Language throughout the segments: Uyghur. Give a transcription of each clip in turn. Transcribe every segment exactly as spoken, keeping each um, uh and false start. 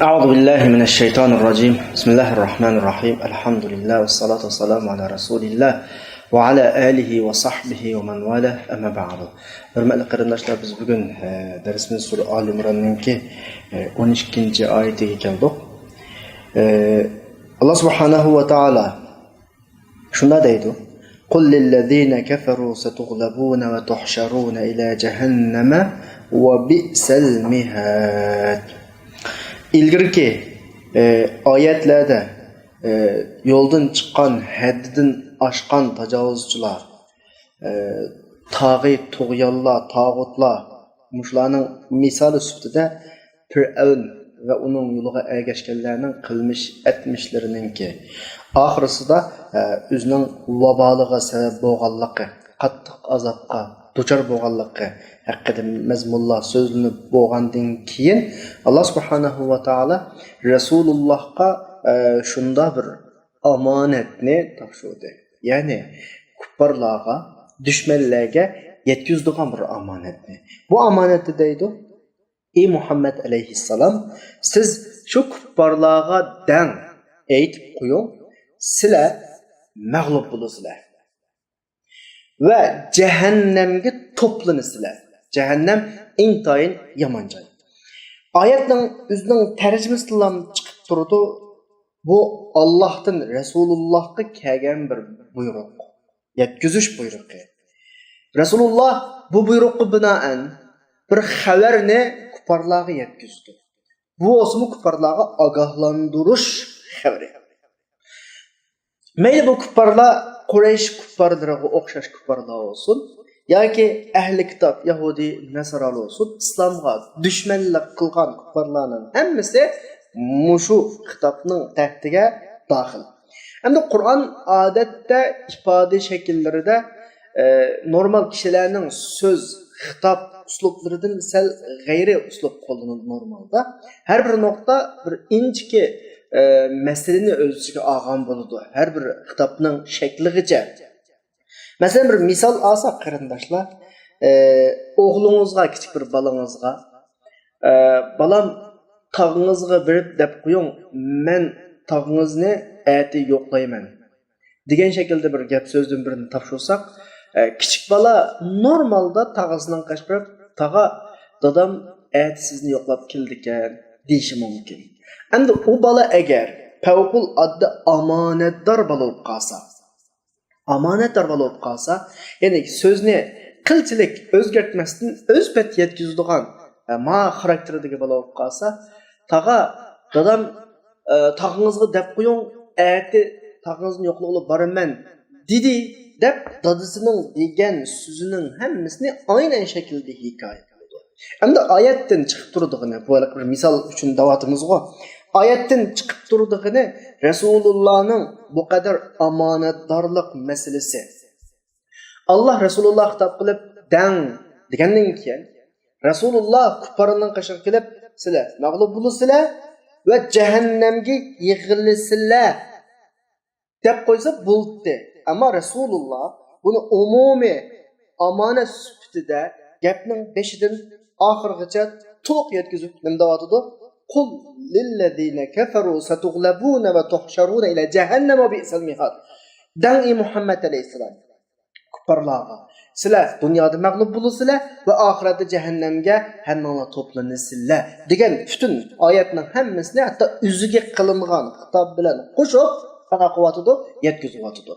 أعوذ بالله من الشيطان الرجيم. بسم الله الرحمن الرحيم. الحمد لله والصلاة والسلام على رسول الله وعلى آله وصحبه ومن والاه. أما بعد. ھۆرمەتلىك قېرىنداشلار، بىز بۈگۈن، ئە، دەرسىمىز سۈرە ئالى ئىمراننىڭكى، ئە، ئون ئىككىنچى ئايىتىگە كەلدۇق. ئە، ئاللا سۇبھانەھۇ ۋە تائالا شۇنداق دەيدۇ: قل للذين كفروا ستغلبون وتحشرون إلى جهنم وبئس المهاد. ئىلگىرىكى، ئە، ئايەتلەردە، ئە، يولدىن چىققان، ھەددىدىن ئاشقان تاجاۋۇزچىلار، ئە، تاغى تۇغيانلار، تاغۇتلار، مۇشۇلارنىڭ مىسالى سۈپىتىدە پىرئەۋن ۋە ئۇنىڭ يولىغا ئەگەشكەنلەرنىڭ قىلمىش ئەتمىشلىرىنىڭكى، ئاخىرسىدا، ئە، ئۆزىنىڭ ۋابالىغا سەۋەب بولغانلىقى، قاتتىق ئازابقا دۇچار بولغانلىقى ھەققىدە مەزمۇنلار سۆزلىنىپ بولغاندىن كېيىن، ئاللا سۇبھانەھۇ ۋە تائالا رەسۇلۇللاھقا، ئە، شۇنداق بىر ئامانەتنى تاپشۇردى. يەنى كۇپپارلارغا، دۈشمەنلەرگە يەتكۈزىدىغان بىر ئامانەتنى. بۇ ئامانەتتە دەيدۇ: ئى مۇھەممەد ئەلەيھىسسالام، سىز شۇ كۇپپارلارغا دەڭ، ئېيتىپ قويۇڭ، سىلەر مەغلۇپ بولىسىلەر ۋە جەھەننەمگە توپلىنىسىلەر. جەھەننەم ئىنتايىن يامان جاي. ئايەتنىڭ ئۆزىنىڭ تەرجىمىسىدىنلا چىقىپ تۇرىدۇ، بۇ ئاللاھتىن رەسۇلۇللاھقا كەلگەن بىر بۇيرۇق، يەتكۈزۈش بۇيرۇقى. رەسۇلۇللاھ بۇ بۇيرۇققا بىنائەن بىر خەۋەرنى كۇپپارلارغا يەتكۈزدى. بۇ بولسىمۇ كۇپپارلارغا ئاگاھلاندۇرۇش خەۋىرى. مەيلى بۇ كۇپپارلار قۇرەيش كۇپپارلىرىغا ئوخشاش كۇپپارلار بولسۇن، ياكى ئەھلى كىتاب، يەھۇدىي، نەسارا بولسۇن، ئىسلامغا دۈشمەنلىك قىلغان كۇپپارلارنىڭ ھەممىسى مۇشۇ خىتابنىڭ تەھتىگە داخىل. ئەمدى قۇرئان ئادەتتە ئىپادە شەكىللىرىدە، ئە، نورمال كىشىلەرنىڭ سۆز، خىتاب ئۇسلۇبلىرىدىن سەل غەيرىي ئۇسلۇب قوللىنىدۇ نورمالدا. ھەر بىر نۇقتا بىر ئىنچىكە، ئە، مەسىلىنى ئۆز ئىچىگە ئالغان بولىدۇ، ھەر بىر خىتابنىڭ شەكلىغىچە. مەسىلەن، بىر مىسال ئالساق، قېرىنداشلار، ئە، ئوغلىڭىزغا، كىچىك بىر بالىڭىزغا، ئە، «بالام، تاغىڭىزغا بېرىپ دەپ قويۇڭ، مەن تاغىڭىزنى ئەتە يوقلايمەن» دېگەن شەكىلدە بىر گەپ سۆزدىن بىرنى تاپشۇرساق، ئە، كىچىك بالا نورمالدا تاغىسىنىڭ قېشىغا بېرىپ، «تاغا، دادام ئەتە سىزنى يوقلاپ كېلىدىكەن» دېيىشى مۇمكىن. ئەمدى ئۇ بالا ئەگەر پەۋقۇلئاددە ئامانەتدار بالا بولۇپ قالسا، ئامانەتدار بالا بولۇپ قالسا، يەنى سۆزنى قىلچىلىك ئۆزگەرتمەستىن ئۆز پەت يەتكۈزىدىغان، ئە، ما خاراكتېردىكى بالا بولۇپ قالسا، «تاغا، دادام، ئە، تاغىڭىزغا دەپ قويۇڭ، ئەتە تاغىڭىزنى يوقلىغىلى بارىمەن» دېدى، دەپ دادىسىنىڭ دېگەن سۆزىنىڭ ھەممىسىنى ئاينەن شەكىلدە ھېكايە قىلىدۇ. ئەمدى ئايەتتىن چىقىپ تۇرىدىغىنى، بۇ ھېلىقى بىر مىسال ئۈچۈن دەۋاتىمىزغۇ، ئايەتتىن چىقىپ تۇرىدىغىنى رەسۇلۇللانىڭ بۇ قەدەر ئامانەتدارلىق مەسىلىسى. ئاللا رەسۇلۇللاغا خىتاب قىلىپ «دەڭ» دېگەندىن كېيىن، رەسۇلۇللا كۇپپارنىڭ قېشىغا كېلىپ، «سىلەر مەغلۇپ بولىسىلەر ۋە جەھەننەمگە يىغىلىسىلەر» دەپ قويسا بولدى. ئەمما رەسۇلۇللا بۇنى ئومۇمىي ئامانەت سۈپىتىدە گەپنىڭ بېشىدىن ئاخىرغىچە تولۇق يەتكۈزۈپ نېمە دەۋاتىدۇ؟ «قل للذين كفروا ستغلبون وتحشرون إلى جهنم وبئس المهاد». دەڭ، ئى مۇھەممەد ئەلەيھىسسالام، كۇپپارلارغا، «سىلەر دۇنيادا مەغلۇپ بولىسىلەر ۋە ئاخىرەتتە جەھەننەمگە ھەممىڭلار توپلىنىسىلەر» دېگەن پۈتۈن ئايەتنىڭ ھەممىسىنى، ھەتتا ئۆزىگە قىلىنغان خىتاب بىلەن قوشۇپ، قانداق قىلىۋاتىدۇ؟ يەتكۈزۈۋاتىدۇ.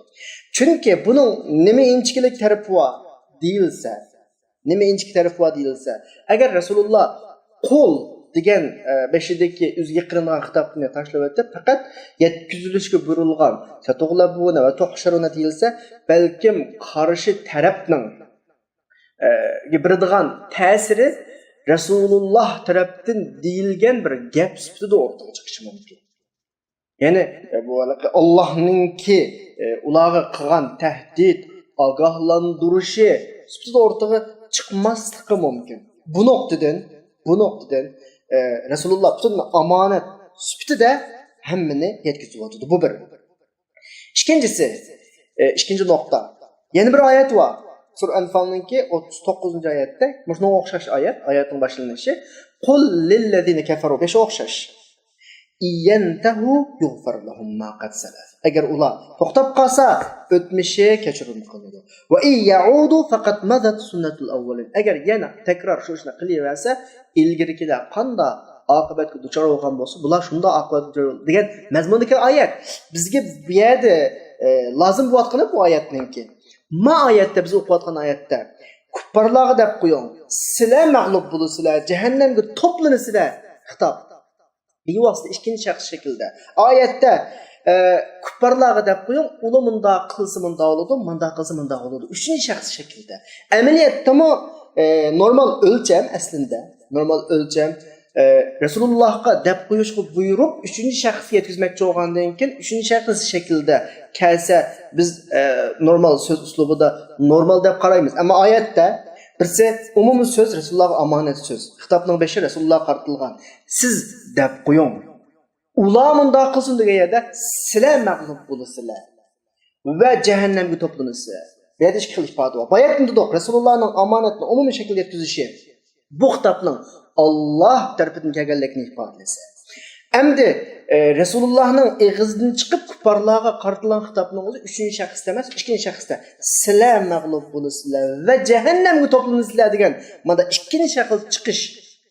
چۈنكى بۇنىڭ نېمە ئىنچىكىلىك تەرىپى بار دېيىلسە، نېمە ئىنچىكە تەرىپى بار دېيىلسە، ئەگەر رەسۇلۇللا «قۇل» دېگەن، ئە، بېشىدىكى ئۆزىگە قىلىنغان خىتابنى تاشلىۋېتىپ، پەقەت يەتكۈزۈلۈشكە بۇيرۇلغان «ستغلبون وتحشرون» دېيىلسە، بەلكىم قارشى تەرەپنىڭ، ئە، بېرىدىغان تەسىرى رەسۇلۇللا تەرەپتىن دېيىلگەن بىر گەپ سۈپىتىدە ئورتىغا چىقىشى مۇمكىن. يەنى، ئە، بۇ ھېلىقى ئاللاھنىڭكى، ئە، ئۇلارغا قىلغان تەھدىت، ئاگاھلاندۇرۇشى سۈپىتىدە ئورتىغا چىقماسلىقى مۇمكىن. بۇ نۇقتىدىن، بۇ نۇقتىدىن، ئە، رەسۇلۇللا پۈتۈن ئامانەت سۈپىتىدە ھەممىنى يەتكۈزۈۋاتىدۇ. بۇ بىر. ئىككىنچىسى، ئە، ئىككىنچى نۇقتا. يەنە بىر ئايەت بار. سۈرە ئەنفالنىڭكى ئوتتۇز توققۇزىنچى ئايەتتە، مۇشۇنىڭغا ئوخشاش ئايەت، ئايەتنىڭ باشلىنىشى. «قل للذين كفروا»، بېشى ئوخشاش. ينتهوا يغفر لهم ما قد سلف. ئەگەر ئۇلار توختاپ قالسا، ئۆتمۈشى كەچۈرۈم قىلىنىدۇ. وإن يعودوا فقد مضت سنة الأولين. ئەگەر يەنە تەكرار شۇ ئىشنى قىلىۋەرسە، ئىلگىرىكىلەر قانداق ئاقىۋەتكە دۇچار بولغان بولسا، بۇلار شۇنداق ئاقىۋەتكە دۇچار بولىدۇ دېگەن مەزمۇندىكى ئايەت. بىزگە بۇ يەردە، ئە، لازىم بولۇۋاتقىنى بۇ ئايەتنىڭكى. ما ئايەتتە، بىز ئوقۇۋاتقان ئايەتتە، كۇپپارلارغا دەپ قويۇڭ، سىلەر مەغلۇپ بولىسىلەر، جەھەننەمگە توپلىنىسىلەر. خىتاب. بىۋاسىتە ئىككىنچى شەخس شەكلىدە. ئايەتتە، ئە، كۇپپارلارغا دەپ قويۇڭ، ئۇلار مۇنداق قىلسا مۇنداق بولىدۇ، مۇنداق قىلسا مۇنداق بولىدۇ. ئۈچىنچى شەخس شەكلىدە. ئەمەلىيەتتىمۇ، ئە، نورمال ئۆلچەم ئەسلىندە. نورمال ئۆلچەم، ئە، رەسۇلۇللاھقا دەپ قويۇشقا بۇيرۇپ، ئۈچىنچى شەخسكە يەتكۈزمەكچى بولغاندىن كېيىن، ئۈچىنچى شەخس شەكلىدە كەلسە، بىز، ئە، نورمال سۆز ئۇسلۇبىدا نورمال دەپ قارايمىز. ئەمما ئايەتتە بىرسى ئومۇمىي سۆز، رەسۇلۇللاھقا ئامانەت سۆز. خىتابنىڭ بېشى رەسۇلۇللاھقا قارىتىلغان. سىز دەپ قويۇڭ. ئۇلار مۇنداق قىلسۇن دېگەن يەردە سىلەر مەغلۇپ بولىسىلەر ۋە جەھەننەمگە توپلىنىسىلەر. بۇ يەردە ئىككى خىل ئىپادە بار. باياتىن دېدۇق، رەسۇلۇللانىڭ ئامانەتنى ئومۇمىي شەكىلدە يەتكۈزۈشى بۇ خىتابنىڭ ئاللاھ تەرىپىدىن كەلگەنلىكىنى ئىپادىلىسە. ئەمدى، ئە، رەسۇلۇللانىڭ ئېغىزىدىن چىقىپ كۇپپارلارغا قارىتىلغان خىتابنىڭ ئۆزى ئۈچىنچى شەخستە ئەمەس، ئىككىنچى شەخستە. سىلەر مەغلۇپ بولىسىلەر ۋە جەھەننەمگە توپلىنىسىلەر دېگەن مانا ئىككىنچى شەخس چىقىش.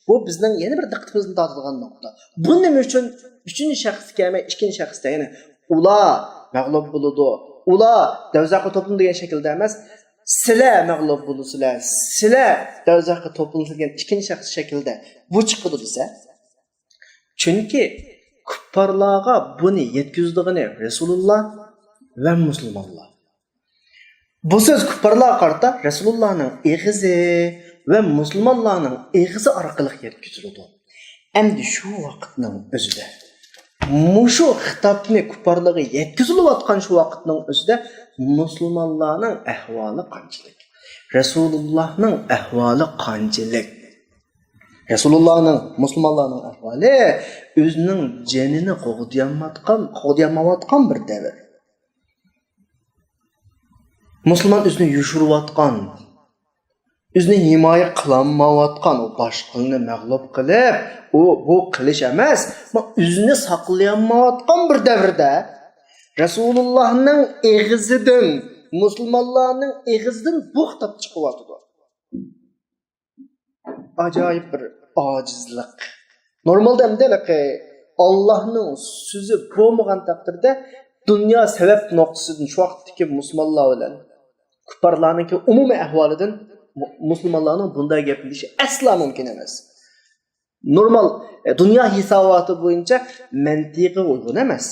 بۇ بىزنىڭ يەنە بىر دىققىتىمىزنى تارتىدىغان نۇقتا. بۇ نېمە ئۈچۈن ئۈچىنچى شەخستە كەلمەي ئىككىنچى شەخستە؟ يەنى ئۇلار مەغلۇپ بولىدۇ، ئۇلار دوزاخقا توپلىنىدۇ دېگەن شەكىلدە ئەمەس، سىلەر مەغلۇپ بولىسىلەر، سىلەر دوزاخقا توپلىنىسىلەر دېگەن ئىككىنچى شەخس شەكلىدە بۇ چىقىدۇ دېسە. چۈنكى كۇپپارلارغا بۇنى يەتكۈزىدىغىنى رەسۇلۇللا ۋە مۇسۇلمانلار. بۇ سۆز كۇپپارلارغا قارىتا رەسۇلۇللانىڭ ئېغىزى ۋە مۇسۇلمانلارنىڭ ئېغىزى ئارقىلىق يەتكۈزۈلىدۇ. ئەمدى شۇ ۋاقىتنىڭ ئۆزىدە، مۇشۇ خىتابنى كۇپپارلارغا يەتكۈزۈلۈۋاتقان شۇ ۋاقىتنىڭ ئۆزىدە مۇسۇلمانلارنىڭ ئەھۋالى قانچىلىك؟ رەسۇلۇللانىڭ ئەھۋالى قانچىلىك؟ رەسۇلۇللانىڭ، مۇسۇلمانلارنىڭ ئەھۋالى ئۆزىنىڭ جېنىنى قوغدىيالمايۋاتقان، قوغدىيالمايۋاتقان بىر دەۋر. مۇسۇلمان ئۆزىنى يوشۇرۇۋاتقان، ئۆزىنى ھىمايە قىلالمايۋاتقان، ئۇ باشقىلارنى مەغلۇپ قىلىپ، ئۇ بۇ قىلىش ئەمەس، ئۆزىنى ساقلىيالمايۋاتقان بىر دەۋردە رەسۇلۇللانىڭ ئېغىزىدىن، مۇسۇلمانلارنىڭ ئېغىزىدىن بۇ خىتاب چىقىۋاتىدۇ. ئاجايىپ بىر ئاجىزلىق. نورمالدا ئەمدى ھېلىقى ئاللاھنىڭ سۆزى بولمىغان تەقدىردە دۇنيا سەۋەب نۇقتىسىدىن شۇ ۋاقىتتىكى مۇسۇلمانلار بىلەن كۇپپارلارنىڭكى ئومۇمىي ئەھۋالىدىن مۇ-، مۇسۇلمانلارنىڭ بۇنداق گەپلىشى ئەسلا مۇمكىن ئەمەس. نورمال، ئە، دۇنيا ھېساباتى بويىچە مەنتىقىي ئۇيغۇن ئەمەس.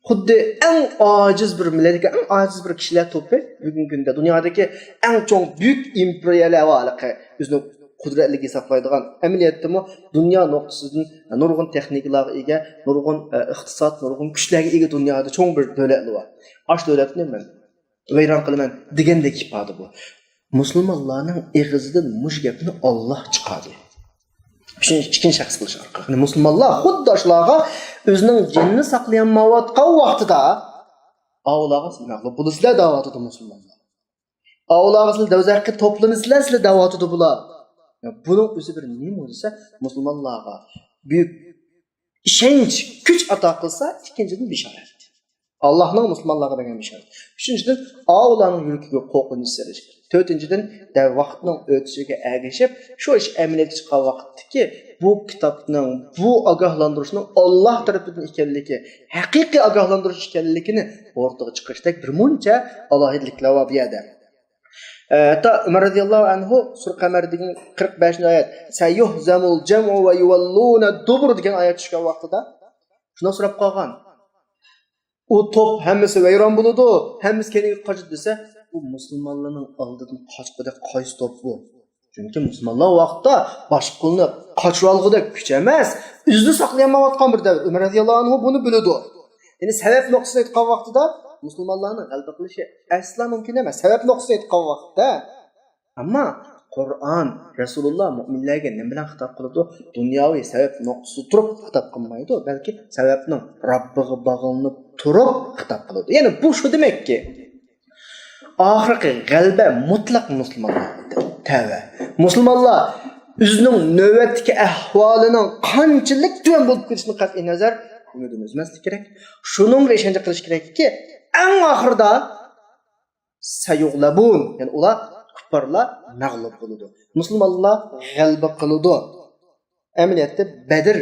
خۇددى ئەڭ ئاجىز بىر مىللەتكە، ئەڭ ئاجىز بىر كىشىلەر توپى بۈگۈنكى كۈندە دۇنيادىكى ئەڭ چوڭ بۈيۈك ئىمپېرىيەلەر بار، ھېلىقى ئۆزىنى قۇدرەتلىك ھېسابلايدىغان، ئەمەلىيەتتىمۇ دۇنيا نۇقتىسىدىن نۇرغۇن تېخنىكىلارغا ئىگە، نۇرغۇن، ئە، ئىقتىساد، نۇرغۇن كۈچلەرگە ئىگە دۇنيادا چوڭ بىر دۆلەتلەر بار. ئاشۇ دۆلەتنى مەن ۋەيران قىلىمەن دېگەندەك ئىپادە بۇ. مۇسۇلمانلارنىڭ ئېغىزىدىن مۇشۇ گەپنى ئاللاھ چىقاردى. ئۈچىنچى، ئىككىنچى شەخس بولۇش ئارقىلىق. يەنى مۇسۇلمانلار خۇددى شۇلارغا ئۆزىنىڭ جېنىنى ساقلىيالمايۋاتقان ۋاقتىدا، ئاۋۇلارغا سىلەر مەغلۇپ بولىسىلەر دەۋاتىدۇ مۇسۇلمانلار. ئاۋۇلارغا سىلەر دوزاخقا توپلىنىسىلەر سىلەر دەۋاتىدۇ بۇلار. يا، بۇنىڭ ئۆزى بىر نېمە دېسە، مۇسۇلمانلارغا بۈيۈك ئىشەنچ، كۈچ ئاتا قىلسا، ئىككىنچىدىن بېشارەت. ئاللاھنىڭ مۇسۇلمانلارغا بەرگەن بېشارىتى. ئۈچىنچىدىن، ئاۋۇلارنىڭ يۈرىكىگە قورقۇنچ سېلىش. تۆتىنچىدىن، دەل ۋاقىتنىڭ ئۆتۈشىگە ئەگىشىپ، شۇ ئىش ئەمەلىيەتكە چىققان ۋاقىتتىكى بۇ كىتابنىڭ، بۇ ئاگاھلاندۇرۇشنىڭ ئاللاھ تەرىپىدىن ئىكەنلىكى، ھەقىقىي ئاگاھلاندۇرۇش ئىكەنلىكىنى ئورتىغا چىقىرىشتەك بىر مۇنچە ئالاھىدىلىكلەر بار بۇ يەردە. ئە، ھەتتا ئۆمەر رەزىياللاھۇ ئەنھۇ سۈرە قەمەردىكى قىرىق بەشىنچى ئايەت، سەيۇھزەمۇل جەمۇ ۋە يۇۋەللۇنە دۇبۇر دېگەن ئايەت چۈشكەن ۋاقتىدا شۇنداق سوراپ قالغان. ئۇ توپ ھەممىسى ۋەيران بولىدۇ، ھەممىسى كەينىگە قاچىدۇ دېسە، بۇ مۇسۇلمانلارنىڭ ئالدىدىن قاچقۇدەك قايسى توپ بۇ؟ چۈنكى مۇسۇلمانلار ۋاقىتتا باشقىلارنى قاچۇرالغۇدەك كۈچ ئەمەس، ئۆزىنى ساقلىيالمايۋاتقان بىر دەۋر. ئۆمەر رەزىياللاھۇ ئەنھۇ بۇنى بىلىدۇ. يەنى سەۋەب نۇقتىسىدىن ئېيتقان ۋاقتىدا مۇسۇلمانلارنىڭ غەلىبە قىلىشى ئەسلا مۇمكىن ئەمەس. سەۋەب نۇقتىسىدىن ئېيتقان ۋاقىتتا. ئەمما قۇرئان، رەسۇلۇللا مۆمىنلەرگە نېمە بىلەن خىتاب قىلىدۇ؟ دۇنياۋى سەۋەب نۇقتىسىدا تۇرۇپ خىتاب قىلمايدۇ، بەلكى سەۋەبنىڭ رەببىگە باغلىنىپ تۇرۇپ خىتاب قىلىدۇ. يەنى بۇ شۇ دېمەككى، ئاخىرقى غەلىبە مۇتلەق مۇسۇلمانلارغا تەۋە. مۇسۇلمانلار ئۆزىنىڭ نۆۋەتتىكى ئەھۋالىنىڭ قانچىلىك تۆۋەن بولۇپ كېتىشىدىن قەتئىي نەزەر، ئۈمىدىنى ئۈزمەسلىك كېرەك. شۇنىڭغا ئىشەنچ قىلىش كېرەككى، ئەڭ ئاخىرىدا سەيۇغلەبۇن، يەنى ئۇلار، كۇپپارلار مەغلۇپ بولىدۇ. مۇسۇلمانلار غەلىبە قىلىدۇ. ئەمەلىيەتتە بەدر،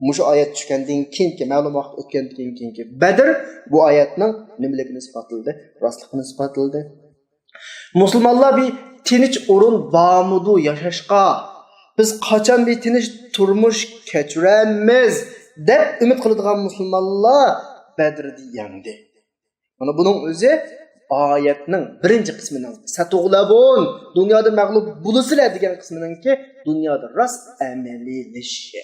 مۇشۇ ئايەت چۈشكەندىن كېيىنكى، مەلۇم ۋاقىت ئۆتكەندىن كېيىنكى بەدر بۇ ئايەتنىڭ نېمىلىكىنى ئىسپاتلىدى؟ راستلىقىنى ئىسپاتلىدى. مۇسۇلمانلار بىر تىنچ ئورۇن بارمىدۇ ياشاشقا؟ بىز قاچان بىر تىنچ تۇرمۇش كەچۈرەرمىز دەپ ئۈمىد قىلىدىغان مۇسۇلمانلار بەدردە يەڭدى. مانا بۇنىڭ ئۆزى ئايەتنىڭ بىرىنچى قىسمىنىڭ، سەتۇغلەبۇن، دۇنيادا مەغلۇپ بولىسىلەر دېگەن قىسمىنىڭكى دۇنيادا راست ئەمەلىيلىشىشى.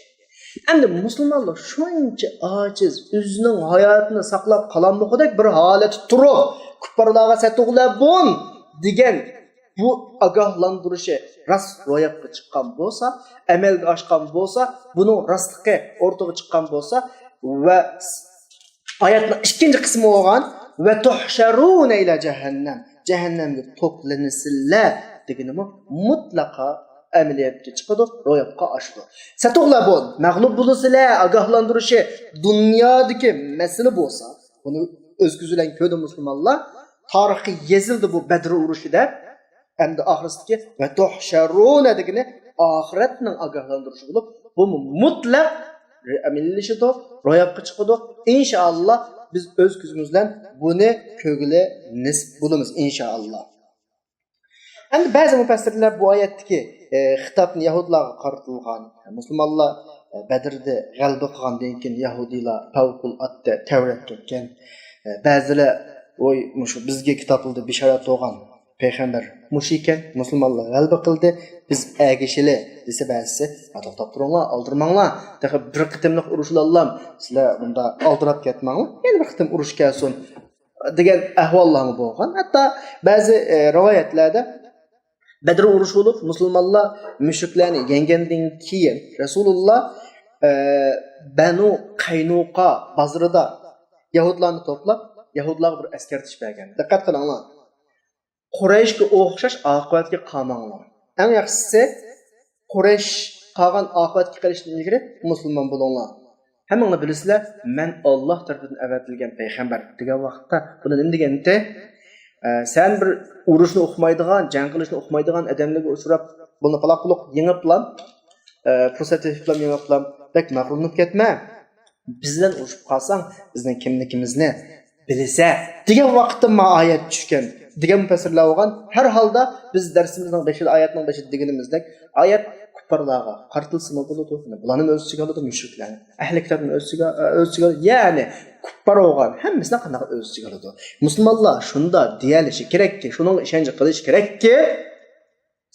ئەمدى مۇسۇلمانلار شۇنچە ئاجىز، ئۆزىنىڭ ھاياتىنى ساقلاپ قالالمىغۇدەك بىر ھالەتتە تۇرۇپ، كۇپپارلارغا سەتۇغلەبۇن دېگەن بۇ ئاگاھلاندۇرۇشى راست روياپقا چىققان بولسا، ئەمەلگە ئاشقان بولسا، بۇنىڭ راستلىقى ئوتتۇرىغا چىققان بولسا ۋە ئايەتنىڭ ئىككىنچى قىسمى بولغان ۋە تۇھشەرۇنە ئىلە جەھەننەم، جەھەننەمگە توپلىنىسىلەر دېگىنىمۇ مۇتلەقا ئەمەلىيەتكە چىقىدۇ، روياپقا ئاشىدۇ. سەتۇغلەبۇن، مەغلۇپ بولىسىلەر، ئاگاھلاندۇرۇشى، دۇنيادىكى مەسىلە بولسا، بۇنى ئۆز كۆزى بىلەن كۆردى مۇسۇلمانلار، تارىخقا يېزىلدى بۇ بەدر ئۇرۇشى دەپ. ئەمدى ئاخىرسىدىكى ۋە تۇھشەرۇنە دېگىنى ئاخىرەتنىڭ ئاگاھلاندۇرۇشى بولۇپ، بۇمۇ مۇتلەق ئەمەلىيلىشىدۇ، روياپقا چىقىدۇ. ئىنشائاللا، بىز ئۆز كۆزىمىز بىلەن بۇنى كۆرگىلى نېسىپ بولىمىز، ئىنشائاللا. ئەمدى بەزى مۇپەسسىرلەر بۇ ئايەتتىكى، ئە، خىتابنى يەھۇدلارغا قارىتىلغان، مۇسۇلمانلار، ئە، بەدردە غەلىبە قىلغاندىن كېيىن يەھۇدىيلار پەۋقۇلئاددە تەۋرەپ كەتكەن. ئە، بەزىلەر، ۋوي، مۇشۇ بىزگە كىتابلىرىدا بېشارەت بولغان پەيغەمبەر مۇشۇ ئىكەن، مۇسۇلمانلار غەلىبە قىلدى، بىز ئەگىشىلى دېسە بەزىسى، ھە، توختاپ تۇرۇڭلار، ئالدىرىماڭلار، تېخى بىر قېتىملىق ئۇرۇشۇلالام، سىلەر مۇنداق ئالدىراپ كەتمەڭلار، يەنە بىر قېتىم ئۇرۇش كەلسۇن دېگەن ئەھۋاللارمۇ بولغان. ھەتتا بەزى، ئە، رىۋايەتلەردە بەدر ئۇرۇشى بولۇپ، مۇسۇلمانلار مۈشرىكلەرنى يەڭگەندىن كېيىن رەسۇلۇللا، ئە، بەنۇ قەينۇقا بازىرىدا يەھۇدلارنى توپلاپ، يەھۇدلارغا بىر ئەسكەرتىش بەرگەن. دىققەت قىلىڭلار. قۇرەيشكە ئوخشاش ئاقىۋەتكە قالماڭلار. ئەڭ ياخشىسى، قۇرەيش قالغان ئاقىۋەتكە قېلىشتىن ئىلگىرى مۇسۇلمان بولۇڭلار. ھەممىڭلار بىلىسىلەر، مەن ئاللاھ تەرىپىدىن ئەۋەتىلگەن پەيغەمبەر دېگەن ۋاقىتتا بۇنى نېمە دېگەنتى؟ ئە، سەن بىر ئۇرۇشنى ئۇقمايدىغان، جەڭ قىلىشنى ئۇقمايدىغان ئادەملەرگە ئۇچراپ، بۇنى پالاق پۇلۇق يېڭىپلا، ئە، پۇرسەت تېپىپلا يېڭىپلا، بەك مەغرۇرلىنىپ كەتمە. بىز بىلەن ئۇرۇشۇپ قالساڭ، بىزنىڭ كىملىكىمىزنى بىلىسە دېگەن ۋاقىتتا ما ئايەت چۈشكەن دېگەن مۇپەسسىرلەر بولغان. ھەر ھالدا بىز دەرسىمىزنىڭ بېشىدا، ئايەتنىڭ بېشىدا دېگىنىمىزدەك، ئايەت كۇپپارلارغا قارىتىلسىمۇ بولىدۇ. بۇلارنى ئۆز ئىچىگە ئالىدۇ، مۇشرىكلارنى. ئەھلى كىتابنى ئۆز ئىچىگە، ئۆز ئىچىگە ئالىدۇ. يەنى كۇپپار بولغان ھەممىسىنى قانداق ئۆز ئىچىگە ئالىدۇ. مۇسۇلمانلار شۇنداق دېيەلىشى كېرەككى، شۇنىڭغا ئىشەنچ قىلىش كېرەككى،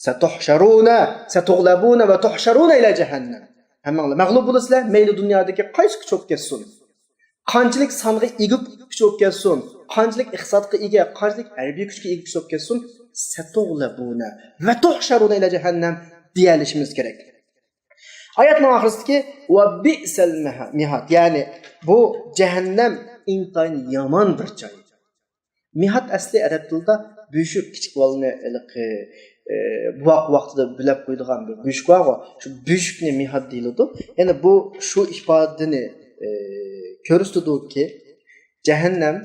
سەتۇھشەرۇنە، سەتۇغلەبۇنە ۋە تۇھشەرۇنە ئىلە جەھەننەم. ھەممىڭلار مەغلۇپ بولىسىلەر، مەيلى دۇنيادىكى قايسى كۈچ بولۇپ كەتسۇن. قانچىلىك سانغا ئىگە كۈچ بولۇپ كەتسۇن، قانچىلىك ئىقتىسادقا ئىگە، قانچىلىك ھەربىي كۈچكە ئىگە كۈچ بولۇپ كەتسۇن، سەتۇغلەبۇنە ۋە تۇھشەرۇنە ئىلە جەھەننەم دېيەلىشىمىز كېرەك. ئايەتنىڭ ئاخىرىسىدىكى ۋە بىئسەل مىھاد، يەنى بۇ جەھەننەم ئىنتايىن يامان بىر جاي. مىھاد ئەسلى ئەرەب تىلىدا بۆشۈك، كىچىك بالىنى ھېلىقى، ئى، بوۋاق ۋاقتىدا بۆلەپ قويىدىغان بىر بۆشۈك بارغۇ، شۇ بۆشۈكنى مىھاد دېيىلىدۇ. يەنى بۇ شۇ ئىپادىنى، ئى، كۆرسىتىدۇكى، جەھەننەم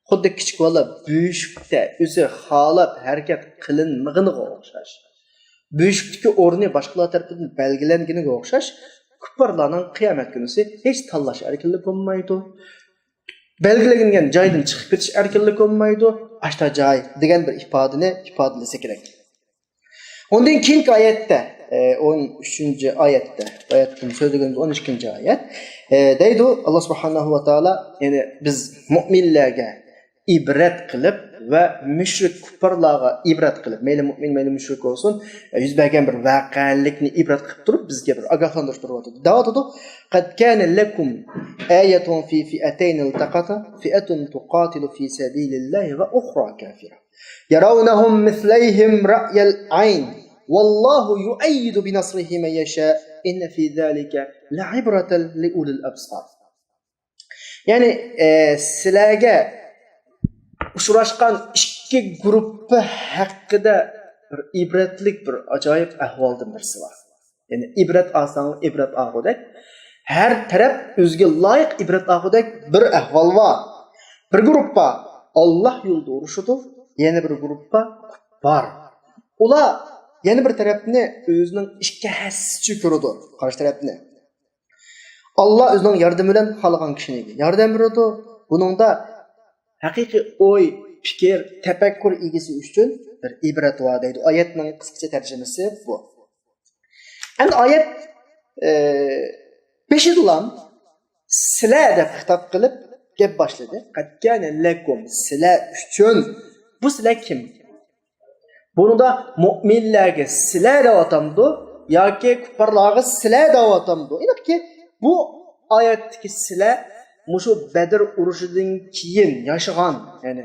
خۇددى كىچىك بالا بۆشۈكتە ئۆزى خالاپ ھەرىكەت قىلىنمىغىنىغا ئوخشاش، بۆشۈكتىكى ئورنى باشقىلار تەرىپىدىن بەلگىلەنگىنىگە ئوخشاش، كۇپپارلارنىڭ قىيامەت كۈنىسى ھېچ تاللاش ئەركىنلىكى بولمايدۇ. بەلگىلەنگەن جايدىن چىقىپ كېتىش ئەركىنلىكى بولمايدۇ. ئاشتا جاي دېگەن بىر ئىپادىنى ئىپادىلىسە كېرەك. ئۇندىن كېيىنكى ئايەتتە، ئە، ئون ئۈچىنچى ئايەتتە، ئايەتتىن سۆزلىگىنىمىز ئون ئىككىنچى ئايەت، ئە، دەيدۇ، ئاللا سۇبھانەھۇ ۋە تائالا، يەنى بىز مۇئمىنلەرگە ئىبرەت قىلىپ ۋە مۇشرىك كۇپپارلارغا ئىبرەت قىلىپ، مەيلى مۇئمىن، مەيلى مۇشرىك بولسۇن، ئە، يۈز بەرگەن بىر ۋەقەلىكنى ئىبرەت قىلىپ تۇرۇپ، بىزگە بىر ئاگاھلاندۇرۇش بېرىۋاتىدۇ. دەۋاتىدۇ، قەد كانە لەكۇم ئايەتۇن فى فىئەتەينى ئىلتەقاتا فىئەتۇن تۇقاتىلۇ فى سەبىلىللاھى ۋە ئۇخرا كافىرە. يرونهم مثليهم رأي العين والله يؤيد بنصره من يشاء إن في ذلك لعبرة لأولي الأبصار. يەنى، ئە، سىلەرگە ئۇچراشقان ئىككى گۇرۇپپا ھەققىدە بىر ئىبرەتلىك، بىر ئاجايىپ ئەھۋالدىن بىرسى بار. يەنى ئىبرەت ئالساڭ، ئىبرەت ئالغۇدەك، ھەر تەرەپ ئۆزىگە لايىق ئىبرەت ئالغۇدەك بىر ئەھۋال بار. بىر گۇرۇپپا ئاللاھ يولىدا ئۇرۇشىدۇ، يەنە بىر گۇرۇپپا كۇپپار. ئۇلار يەنە بىر تەرەپنى ئۆزىنىڭ ئىككى ھەسسىسىچە كۆرىدۇ، قارشى تەرەپنى. ئاللاھ ئۆزىنىڭ ياردىمى بىلەن خالىغان كىشىگە ياردەم بېرىدۇ. بۇنىڭدا ھەقىقىي ئوي، پىكىر، تەپەككۇر ئىگىسى ئۈچۈن بىر ئىبرەت بار دەيدۇ. ئايەتنىڭ قىسقىچە تەرجىمىسى بۇ. ئەمدى ئايەت، ئە، بېشىدىلا سىلە دەپ خىتاب قىلىپ گەپ باشلىدى. قەد كانە لەكۇم، سىلە ئۈچۈن. بۇ سىلە كىم؟ بۇنىڭدا مۇئمىنلەرگە سىلە دەۋاتامدۇ ياكى كۇپپارلارغا سىلە دەۋاتامدۇ؟ ئېنىقكى، بۇ ئايەتتىكى سىلە مۇشۇ بەدر ئۇرۇشىدىن كېيىن ياشىغان، يەنى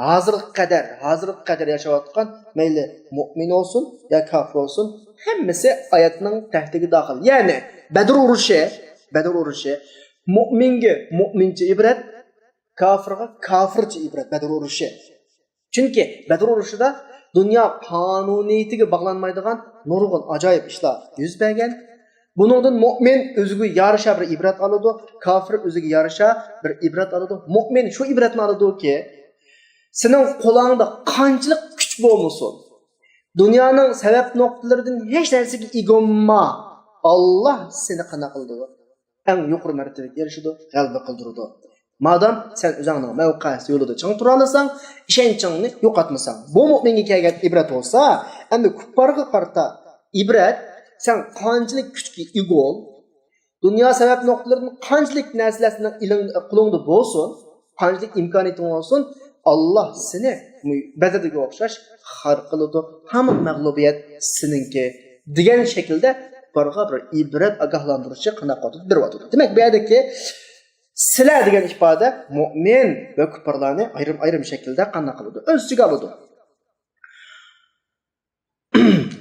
ھازىرغا قەدەر، ھازىرغا قەدەر ياشاۋاتقان مەيلى مۇئمىن بولسۇن يا كاپىر بولسۇن، ھەممىسى ئايەتنىڭ تەھتىگە داخىل. يەنى بەدر ئۇرۇشى، بەدر ئۇرۇشى مۇئمىنگە مۇئمىنچە ئىبرەت، كاپىرغا كاپىرچە ئىبرەت بەدر ئۇرۇشى. چۈنكى بەدر ئۇرۇشىدا دۇنيا قانۇنىيىتىگە باغلانمايدىغان نۇرغۇن ئاجايىپ ئىشلار يۈز بەرگەن. بۇنىڭدىن مۇئمىن ئۆزىگە يارىشا بىر ئىبرەت ئالىدۇ، كاپىر ئۆزىگە يارىشا بىر ئىبرەت ئالىدۇ. مۇئمىن شۇ ئىبرەتنى ئالىدۇكى، سېنىڭ قولۇڭدا قانچىلىك كۈچ بولمىسۇن، دۇنيانىڭ سەۋەب نۇقتىلىرىدىن ھېچ نەرسىگە ئىگە بولما، ئاللاھ سېنى قانداق قىلىدۇ؟ ئەڭ يۇقىرى مەرتىۋىگە ئېرىشىدۇ، غەلىبە قىلدۇرىدۇ. مادام سەن ئۆزۈڭنىڭ مەۋقەسى يولىدا چىڭ تۇرالىساڭ، ئىشەنچىڭنى يوقاتمىساڭ، بۇ مۇئمىنگە كەلگەن ئىبرەت بولسا، ئەمدى كۇپپارغا قارىتا ئىبرەت، سەن قانچىلىك كۈچكە ئىگە بول، دۇنيا سەۋەب نۇقتىلىرىدىن قانچىلىك نەرسىلەر سېنىڭ ئېلىڭ، قولۇڭدا بولسۇن، قانچىلىك ئىمكانىيىتىڭ بولسۇن، ئاللاھ سېنى بەدردىكىگە ئوخشاش خار قىلىدۇ، ھامان مەغلۇبىيەت سېنىڭكى، دېگەن شەكىلدە بارغا بىر ئىبرەت ئاگاھلاندۇرۇشى قانداق قىلىپ بېرىۋاتىدۇ. دېمەك، بۇ يەردىكى سىلە دېگەن ئىپادە مۇئمىن ۋە كۇپپارلارنى ئايرىم-ئايرىم شەكىلدە قانداق قىلىدۇ؟ ئۆز ئىچىگە ئالىدۇ.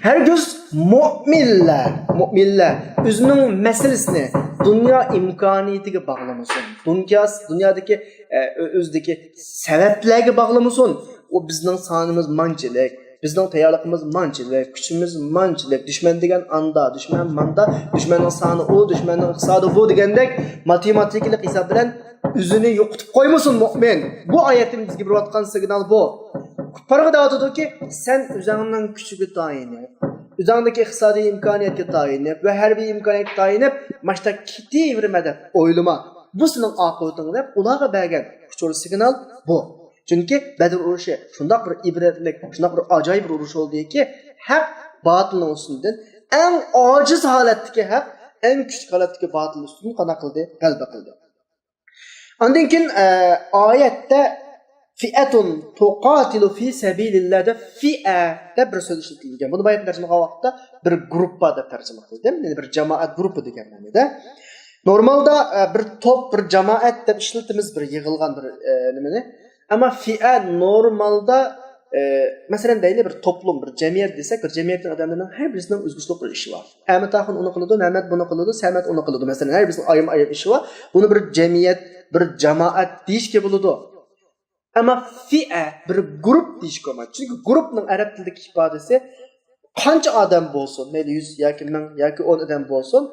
ھەرگىز مۇئمىنلەر، مۇئمىنلەر ئۆزىنىڭ مەسىلىسىنى دۇنيا ئىمكانىيىتىگە باغلىمىسۇن. دۇنيا، دۇنيادىكى، ئە، ئۆزىدىكى سەۋەبلەرگە باغلىمىسۇن. ئۇ بىزنىڭ سانىمىز مانچىلىك، بىزنىڭ تەييارلىقىمىز مانچىلىك، كۈچىمىز مانچىلىك، دۈشمەن دېگەن ئاندا، دۈشمەن ماندا، دۈشمەننىڭ سانى ئۇ، دۈشمەننىڭ ئىقتىسادى بۇ دېگەندەك ماتېماتىكىلىق ھېساب بىلەن ئۆزىنى يوقىتىپ قويمىسۇن مۇئمىن. بۇ ئايەتتىن بىزگە بېرىۋاتقان سىگنال بۇ. كۇپپارغا دەۋاتىدۇكى، سەن ئۆزۈڭنىڭ كۈچىگە تايىنىپ، ئۆزۈڭدىكى ئىقتىسادىي ئىمكانىيەتكە تايىنىپ ۋە ھەربىي ئىمكانىيەتكە تايىنىپ، ماشتا كېتىۋېرىمەن دەپ ئويلىما. بۇ سېنىڭ ئاقىۋىتىڭ دەپ ئۇلارغا بەرگەن ئۇچۇر سىگنال بۇ. چۈنكى بەدر ئۇرۇشى شۇنداق بىر ئىبرەتلىك، شۇنداق بىر ئاجايىپ بىر ئۇرۇش بولدىكى، ھەق باتىلنىڭ ئۈستىدىن، ئەڭ ئاجىز ھالەتتىكى ھەق ئەڭ كۈچلۈك ھالەتتىكى باتىل ئۈستىدىن قانداق قىلدى؟ غەلىبە قىلدى. ئاندىن كېيىن، ئە، ئايەتتە فىئەتۇن تۇقاتىلۇ فى سەبىلىللا دەپ فىئە دەپ بىر سۆز ئىشلىتىلگەن. بۇنى بايىقى تەرجىمە قىلغان ۋاقىتتا بىر گۇرۇپپا دەپ تەرجىمە قىلدىم. يەنى بىر جامائەت، گۇرۇپپا دېگەن مەنىدە. نورمالدا، ئە، بىر توپ، بىر جامائەت دەپ ئىشلىتىمىز بىر يىغىلغان بىر، ئە، نېمىنى. ئەمما فىئە نورمالدا، ئە، مەسىلەن، دەيلى بىر توپلۇم، بىر جەمئىيەت دېسەك، بىر جەمئىيەتنىڭ ئادەملىرىنىڭ ھەر بىرسىنىڭ ئۆزگىچىلىك بىر ئىشى بار. ئەمىت ئاخۇن ئۇنى قىلىدۇ، مەمەت بۇنى قىلىدۇ، سەمەت ئۇنى قىلىدۇ. مەسىلەن، ھەر بىرسىنىڭ ئايرىم-ئايرىم ئىشى بار. بۇنى بىر جەمئىيەت، بىر جامائەت دېيىشكە بولىدۇ. ئەمما فىئە، بىر گۇرۇپ دېيىشكە بولمايدۇ. چۈنكى گۇرۇپنىڭ ئەرەب تىلىدىكى ئىپادىسى قانچە ئادەم بولسۇن، مەيلى يۈز ياكى مىڭ ياكى ئون ئادەم بولسۇن،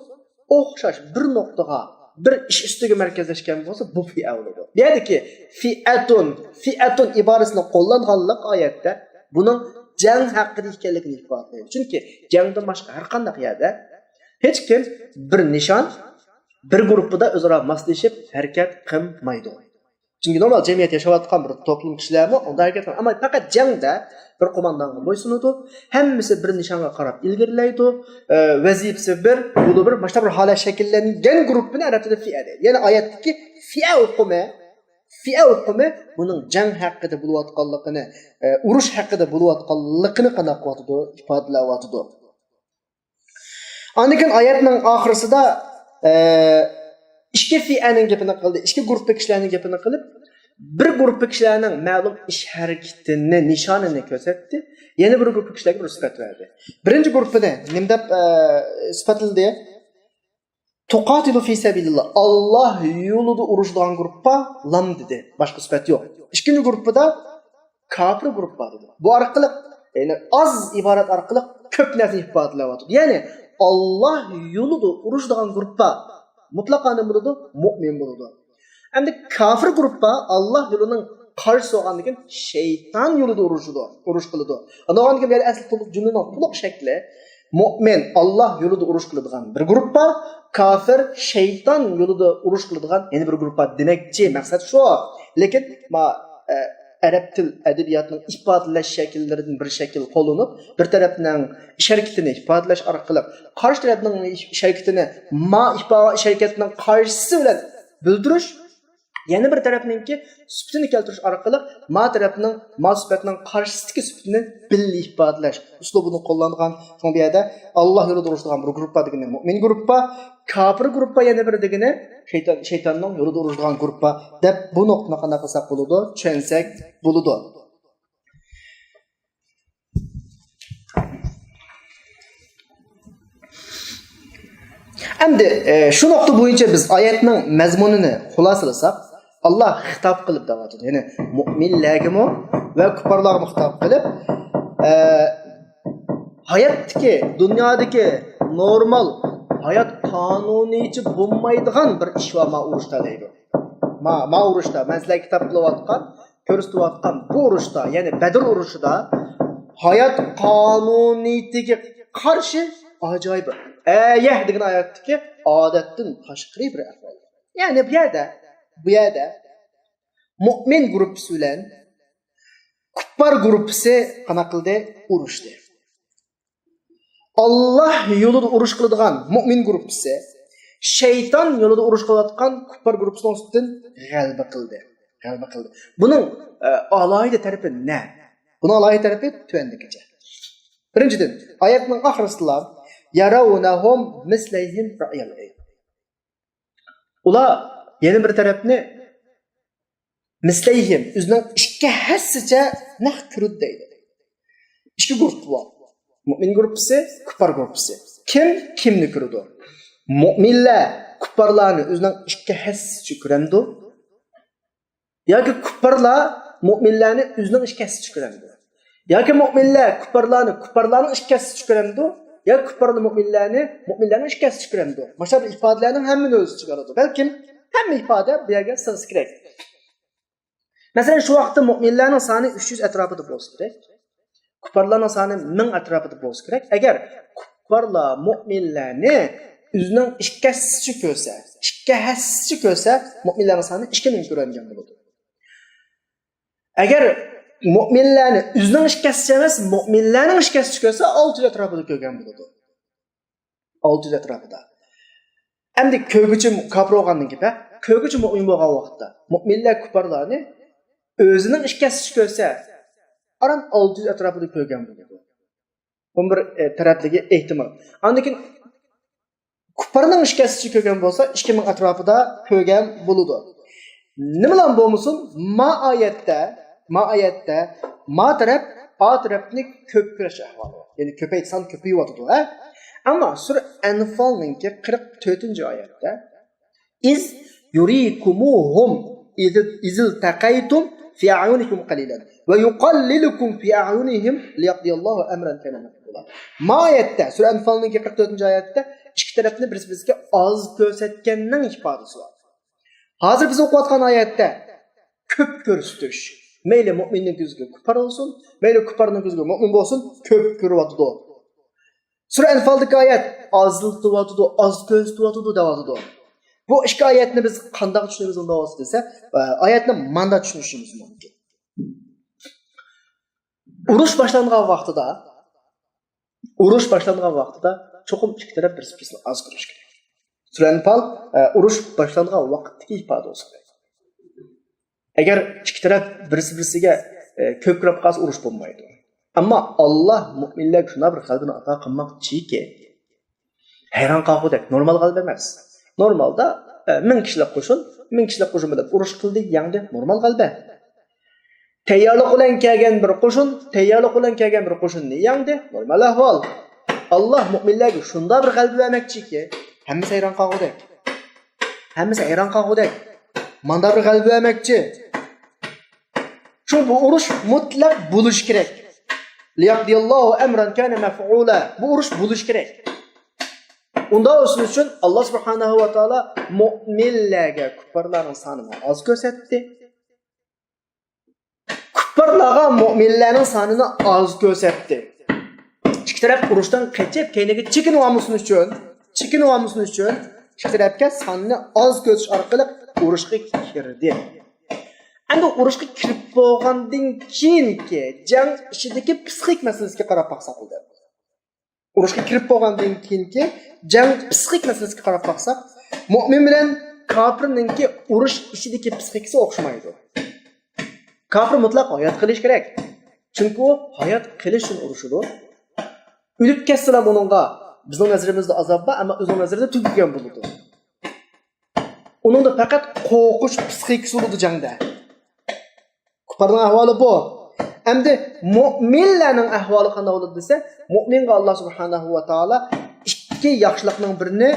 ئوخشاش بىر نۇقتىغا، بىر ئىش ئۈستىگە مەركەزلەشكەن بولسا، بۇ فىئە بولىدۇ. بۇ يەردىكى فىئەتۇن، فىئەتۇن ئىبارىسىنى قوللانغانلىق ئايەتتە بۇنىڭ جەڭ ھەققىدە ئىكەنلىكىنى ئىپادىلەيدۇ. چۈنكى جەڭدىن باشقا ھەر قانداق يەردە ھېچكىم بىر نىشان، بىر گۇرۇپپىدا ئۆزئارا ماسلىشىپ ھەرىكەت قىلمايدۇ. چۈنكى نورمال جەمئىيەت ياشاۋاتقان بىر توپلۇم كىشىلەرمۇ ئۇنداق ھەرىكەت قىلىدۇ. ئەمما پەقەت جەڭدە بىر قوماندانغا بويسۇنىدۇ، ھەممىسى بىر نىشانغا قاراپ ئىلگىرىلەيدۇ، ئە، ۋەزىپىسى بىر، يولى بىر، مۇشۇنداق بىر ھالەت شەكىللەنگەن گۇرۇپپىنى ئەرەب تىلىدا فىئە دەيدۇ. يەنى ئايەتتىكى فىئە ئۇقۇمى، فىئە ئۇقۇمى بۇنىڭ جەڭ ھەققىدە بولۇۋاتقانلىقىنى، ئە، ئۇرۇش ھەققىدە بولۇۋاتقانلىقىنى قانداق قىلىۋاتىدۇ، ئىپادىلەۋاتىدۇ. ئاندىن كېيىن ئايەتنىڭ ئاخىرسىدا، ئە، ئىككى فىئەنىڭ گېپىنى قىلدى، ئىككى گۇرۇپپا كىشىلەرنىڭ گېپىنى قىلىپ، بىر گۇرۇپپا كىشىلەرنىڭ مەلۇم ئىش ھەرىكىتىنى، نىشانىنى كۆرسەتتى، يەنە بىر گۇرۇپپا كىشىلەرگە بىر سۈپەت بەردى. بىرىنچى گۇرۇپپىنى نېمە دەپ، ئە، سۈپەتلىدى؟ تۇقاتىلۇ فى سەبىلىللا، ئاللاھ يولىدا ئۇرۇشىدىغان گۇرۇپپا، لام دېدى. باشقا سۈپەت يوق. ئىككىنچى گۇرۇپپىدا كاپىر گۇرۇپپا دېدى. بۇ ئارقىلىق يەنى ئاز ئىبارەت ئارقىلىق كۆپ نەرسىنى ئىپادىلەۋاتىدۇ. يەنى ئاللا يولىدا ئۇرۇشىدىغان گۇرۇپپا مۇتلەقەن نېمە بولىدۇ؟ مۇئمىن بولىدۇ. ئەمدى كاپىر گۇرۇپپا ئاللا يولىنىڭ قارشىسى بولغاندىن كېيىن شەيتان يولىدا ئۇرۇشىدۇ، ئۇرۇش قىلىدۇ. ئۇنداقتىكىن بۇ يەردە ئەسلى تولۇق جۈملىنىڭ تولۇق شەكلى مۇئمىن، ئاللا يولىدا ئۇرۇش قىلىدىغان بىر گۇرۇپپا، كاپىر شەيتان يولىدا ئۇرۇش قىلىدىغان يەنە بىر گۇرۇپپا دېمەكچى، مەقسەت شۇ. لېكىن ما، ئە، ئەرەب تىل ئەدەبىياتىنىڭ ئىپادىلەش شەكىللىرىدىن بىر شەكىل قوللىنىپ، بىر تەرەپنىڭ ئىش ھەرىكىتىنى ئىپادىلەش ئارقىلىق قارشى تەرەپنىڭ ئىش ھەرىكىتىنى ما ئىپا-، ئىش ھەرىكىتىنىڭ قارشىسى بىلەن بىلدۈرۈش، يەنە بىر تەرەپنىڭكى سۈپىتىنى كەلتۈرۈش ئارقىلىق ما تەرەپنىڭ، ما سۈپەتنىڭ قارشىسىدىكى سۈپىتىنى بىللە ئىپادىلەش ئۇسلۇبىنى قوللانغان. شۇڭا بۇ يەردە ئاللا يولىدا ئۇرۇشىدىغان بىر گۇرۇپپا دېگىنى مۇئمىن گۇرۇپپا، كاپىر گۇرۇپپا يەنە بىر دېگىنى شەيتان، شەيتاننىڭ يولىدا ئۇرۇشىدىغان گۇرۇپپا دەپ بۇ نۇقتىنى قانداق قىلساق بولىدۇ؟ چۈشەنسەك بولىدۇ. ئەمدى، ئە، شۇ نۇقتا بويىچە بىز ئايەتنىڭ مەزمۇنىنى خۇلاسىلىساق، ئاللا خىتاب قىلىپ دەۋاتىدۇ. يەنى مۇئمىنلەرگىمۇ ۋە كۇپپارلارغىمۇ خىتاب قىلىپ، ئە، ھاياتتىكى، دۇنيادىكى نورمال ھايات قانۇنىيىچە بولمايدىغان بىر ئىش بار ما ئۇرۇشتا دەيدۇ. ما، ما ئۇرۇشتا، مەن سىلەرگە خىتاب قىلىۋاتقان، كۆرسىتىۋاتقان بۇ ئۇرۇشتا، يەنى بەدر ئۇرۇشىدا ھايات قانۇنىيىتىگە قارشى ئاجايىپ بىر ئەيەھ دېگەن ھاياتتىكى ئادەتتىن تاشقىرى بىر ئەھۋال. يەنى بۇ يەردە، بۇ يەردە مۇئمىن گۇرۇپپىسى بىلەن كۇپپار گۇرۇپپىسى قانداق قىلدى؟ ئۇرۇشتى. ئاللا يولىدا ئۇرۇش قىلىدىغان مۇئمىن گۇرۇپپىسى شەيتان يولىدا ئۇرۇش قىلىۋاتقان كۇپپار گۇرۇپپىسىنىڭ ئۈستىدىن غەلىبە قىلدى. غەلىبە قىلدى. بۇنىڭ، ئە، ئالاھىدە تەرىپى نە؟ بۇنىڭ ئالاھىدە تەرىپى تۆۋەندىكىچە. بىرىنچىدىن، ئايەتنىڭ ئاخىرىسىدا يەرەۋنەھۇم مىسلەيھىم رەئيەل ئەين. ئۇلار يەنە بىر تەرەپنى مىسلەيھىم، ئۆزىنىڭ ئىككى ھەسسىچە نەق كۆرىدۇ دەيدۇ. ئىككى گۇرۇپپا بار. مۇئمىن گۇرۇپپىسى، كۇپپار گۇرۇپپىسى. كىم كىمنى كۆرىدۇ؟ مۇئمىنلەر كۇپپارلارنى ئۆزىنىڭ ئىككى ھەسسىچە كۆرەمدۇ؟ ياكى كۇپپارلار مۇئمىنلەرنى ئۆزىنىڭ ئىككى ھەسسىچە كۆرەمدۇ؟ ياكى مۇئمىنلەر كۇپپارلارنى كۇپپارلارنىڭ ئىككى ھەسسىچە كۆرەمدۇ؟ ياكى كۇپپارلار مۇئمىنلەرنى مۇئمىنلەرنىڭ ئىككى ھەسسىچە كۆرەمدۇ؟ مانا شۇ ئىپادىلەرنىڭ ھەممىنى ئۆز ئىچىگە ئالىدۇ. بەلكىم ھەممە ئىپادە بۇ يەرگە سىغىشى كېرەك. مەسىلەن، شۇ ۋاقىتتا مۇئمىنلەرنىڭ سانى ئۈچ يۈز ئەتراپىدا بولسا كېرەك. كۇپپارلارنىڭ سانى مىڭ ئەتراپىدا بولسا كېرەك. ئەگەر كۇپپارلار مۇئمىنلەرنى ئۆزىنىڭ ئىككى ھەسسىچە كۆرسە، ئىككى ھەسسىچە كۆرسە، مۇئمىنلەرنىڭ سانى ئىككى مىڭ كۆرۈنگەن بولىدۇ. ئەگەر مۇئمىنلەرنى ئۆزىنىڭ ئىككى ھەسسىچە ئەمەس، مۇئمىنلەرنىڭ ئىككى ھەسسىچە كۆرسە، ئالتە يۈز ئەتراپىدا كۆرگەن بولىدۇ. ئالتە يۈز ئەتراپىدا. ئەمدى كۆرگۈچى كاپىر بولغاندىن كېيىن، كۆرگۈچى مۇئمىن بولغان ۋاقىتتا، مۇئمىنلەر كۇپپارلارنى ئۆزىنىڭ ئىككى ھەسسىچە كۆرسە، ئاران ئالتە يۈز ئەتراپىدا كۆرگەن بولىدۇ. بۇنىڭ بىر، ئە، تەرەپلىكى ئېھتىمال. ئاندىن كېيىن كۇپپارنىڭ ئىككى ھەسسىچە كۆرگەن بولسا، ئىككى مىڭ ئەتراپىدا كۆرگەن بولىدۇ. نېمىلا بولمىسۇن، ما ئايەتتە، ما ئايەتتە ما تەرەپ ئا تەرەپنى كۆپ كۆرۈش ئەھۋالى بار. يەنى كۆپەيتسان كۆپىيىۋاتىدۇ، ھە؟ ئەمما سۈرە ئەنفالنىڭكى قىرىق تۆتىنچى ئايەتتە، «إذ يريكموهم إذ التقيتم في أعينكم قليلا ويقللكم في أعينهم ليقضي الله أمرا كان مفعولا.» ما ئايەتتە، سۈرە ئەنفالنىڭكى قىرىق تۆتىنچى ئايەتتە ئىككى تەرەپنى بىرسى-بىرسىگە ئاز كۆرسەتكەننىڭ ئىپادىسى بار. ھازىر بىز ئوقۇۋاتقان ئايەتتە كۆپ كۆرسىتىش. مەيلى مۇئمىننىڭ كۆزىگە كۇپپار بولسۇن، مەيلى كۇپپارنىڭ كۆزىگە مۇئمىن بولسۇن، كۆپ كۆرۈۋاتىدۇ. سۈرە ئەنفالدىكى ئايەت ئازلىتىۋاتىدۇ، ئاز كۆرسىتىۋاتىدۇ دەۋاتىدۇ. بۇ ئىككى ئايەتنى بىز قانداق چۈشىنىمىز ئۇنداق بولسا دېسە، ئايەتنى ماندا چۈشىنىشىمىز مۇمكىن. ئۇرۇش باشلانغان ۋاقتىدا، ئۇرۇش باشلانغان ۋاقتىدا چوقۇم ئىككى تەرەپ بىرسى بىرسىنى ئاز كۆرۈش كېرەك. سۈرە ئەنفال، ئە، ئۇرۇش باشلانغان ۋاقىتتىكى ئىپادە بولسا كېرەك. ئەگەر ئىككى تەرەپ بىرسى بىرسىگە، ئە، كۆپ كۆرۈپ قالسا ئۇرۇش بولمايدۇ. ئەمما ئاللا مۇئمىنلەرگە شۇنداق بىر غەلىبىنى ئاتا قىلماقچىكى، ھەيران قالغۇدەك، نورمال غەلىبە ئەمەس. نورمالدا، ئە، مىڭ كىشىلىك قوشۇن، مىڭ كىشىلىك قوشۇن بىلەن ئۇرۇش قىلدى، يەڭدى، نورمال غەلىبە. تەييارلىق بىلەن كەلگەن بىر قوشۇن، تەييارلىق بىلەن كەلگەن بىر قوشۇننى يەڭدى، نورمال ئەھۋال. ئاللا مۇئمىنلەرگە شۇنداق بىر غەلىبە بەرمەكچىكى، ھەممىسى ھەيران قالغۇدەك. ھەممىسى ھەيران قالغۇدەك. ماندا بىر غەلىبە بەرمەكچى. شۇ بۇ ئۇرۇش مۇتلەق بولۇشى كېرەك. ليقضي الله أمرا كان مفعولا. بۇ ئۇرۇش بولۇشى كېرەك. ئۇنداق بولسۇن ئۈچۈن ئاللا سۇبھانەھۇ ۋە تائالا مۆمىنلەرگە كۇپپارلارنىڭ سانىنى ئاز كۆرسەتتى. كۇپپارلارغا مۆمىنلەرنىڭ سانىنى ئاز كۆرسەتتى. ئىككى تەرەپ ئۇرۇشتىن قېچىپ، كەينىگە چېكىنىۋالمىسۇن ئۈچۈن، چېكىنىۋالمىسۇن ئۈچۈن ئىككى تەرەپكە ساننى ئاز كۆرسىتىش ئارقىلىق ئۇرۇشقا كىردى. ئەمدى ئۇرۇشقا كىرىپ بولغاندىن كېيىنكى جەڭ ئىچىدىكى پسىخىك مەسىلىسىگە قاراپ باقساق بولدى. ئۇرۇشقا كىرىپ بولغاندىن كېيىنكى جەڭ پسىخىك مەسىلىسىگە قاراپ باقساق، مۆمىن بىلەن كاپىرنىڭكى ئۇرۇش ئىچىدىكى پسىخىكىسى ئوخشىمايدۇ. كاپىر مۇتلەق ھايات قېلىشى كېرەك. چۈنكى ئۇ ھايات قېلىش ئۈچۈن ئۇرۇشىدۇ. ئۆلۈپ كەتسىلا ئۇنىڭغا بىزنىڭ نەزىرىمىزدە ئازاب بار، ئەمما ئۆزىنىڭ نەزىرىدە تۈگىگەن بولىدۇ. ئۇنىڭدا پەقەت قورقۇش پسىخىكىسى بولىدۇ جەڭدە. كۇپپارنىڭ ئەھۋالى بۇ. ئەمدى مۆمىنلەرنىڭ ئەھۋالى قانداق بولىدۇ دېسە، مۆمىنگە ئاللا سۇبھانەھۇ ۋە تائالا ئىككى ياخشىلىقنىڭ بىرىنى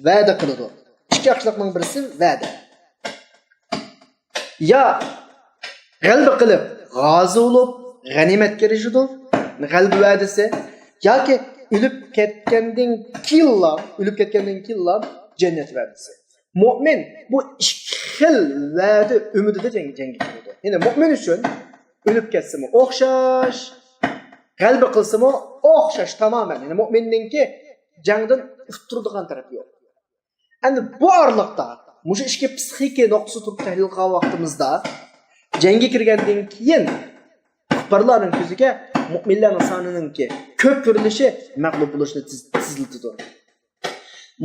ۋەدە قىلىدۇ. ئىككى ياخشىلىقنىڭ بىرسى ۋەدە. يا غەلىبە قىلىپ، غازى بولۇپ، غەنىيمەتكە ئېرىشىدۇ، غەلىبە ۋەدىسى. ياكى ئۆلۈپ كەتكەندىن كېيىنلا، ئۆلۈپ كەتكەندىن كېيىنلا جەننەت ۋەدىسى. مۆمىن بۇ ئىككى خىل ۋەدە ئۈمىدىدە جەڭ-، جەڭگە كىرىدۇ. يەنى مۆمىن ئۈچۈن ئۆلۈپ كەتسىمۇ ئوخشاش، غەلىبە قىلسىمۇ ئوخشاش تامامەن. يەنى مۆمىننىڭكى جەڭدىن ئۇتتۇرىدىغان تەرەپ يوق. ئەمدى بۇ ئارىلىقتا مۇشۇ ئىككى پسىخىكا نۇقتىسى تۇرۇپ تەھلىل قىلغان ۋاقتىمىزدا، جەڭگە كىرگەندىن كېيىن كۇپپارلارنىڭ كۆزىگە مۆمىنلەرنىڭ سانىنىڭكى كۆپ كۆرۈلۈشى مەغلۇپ بولۇشنى تېز-، تېزلىتىدۇ.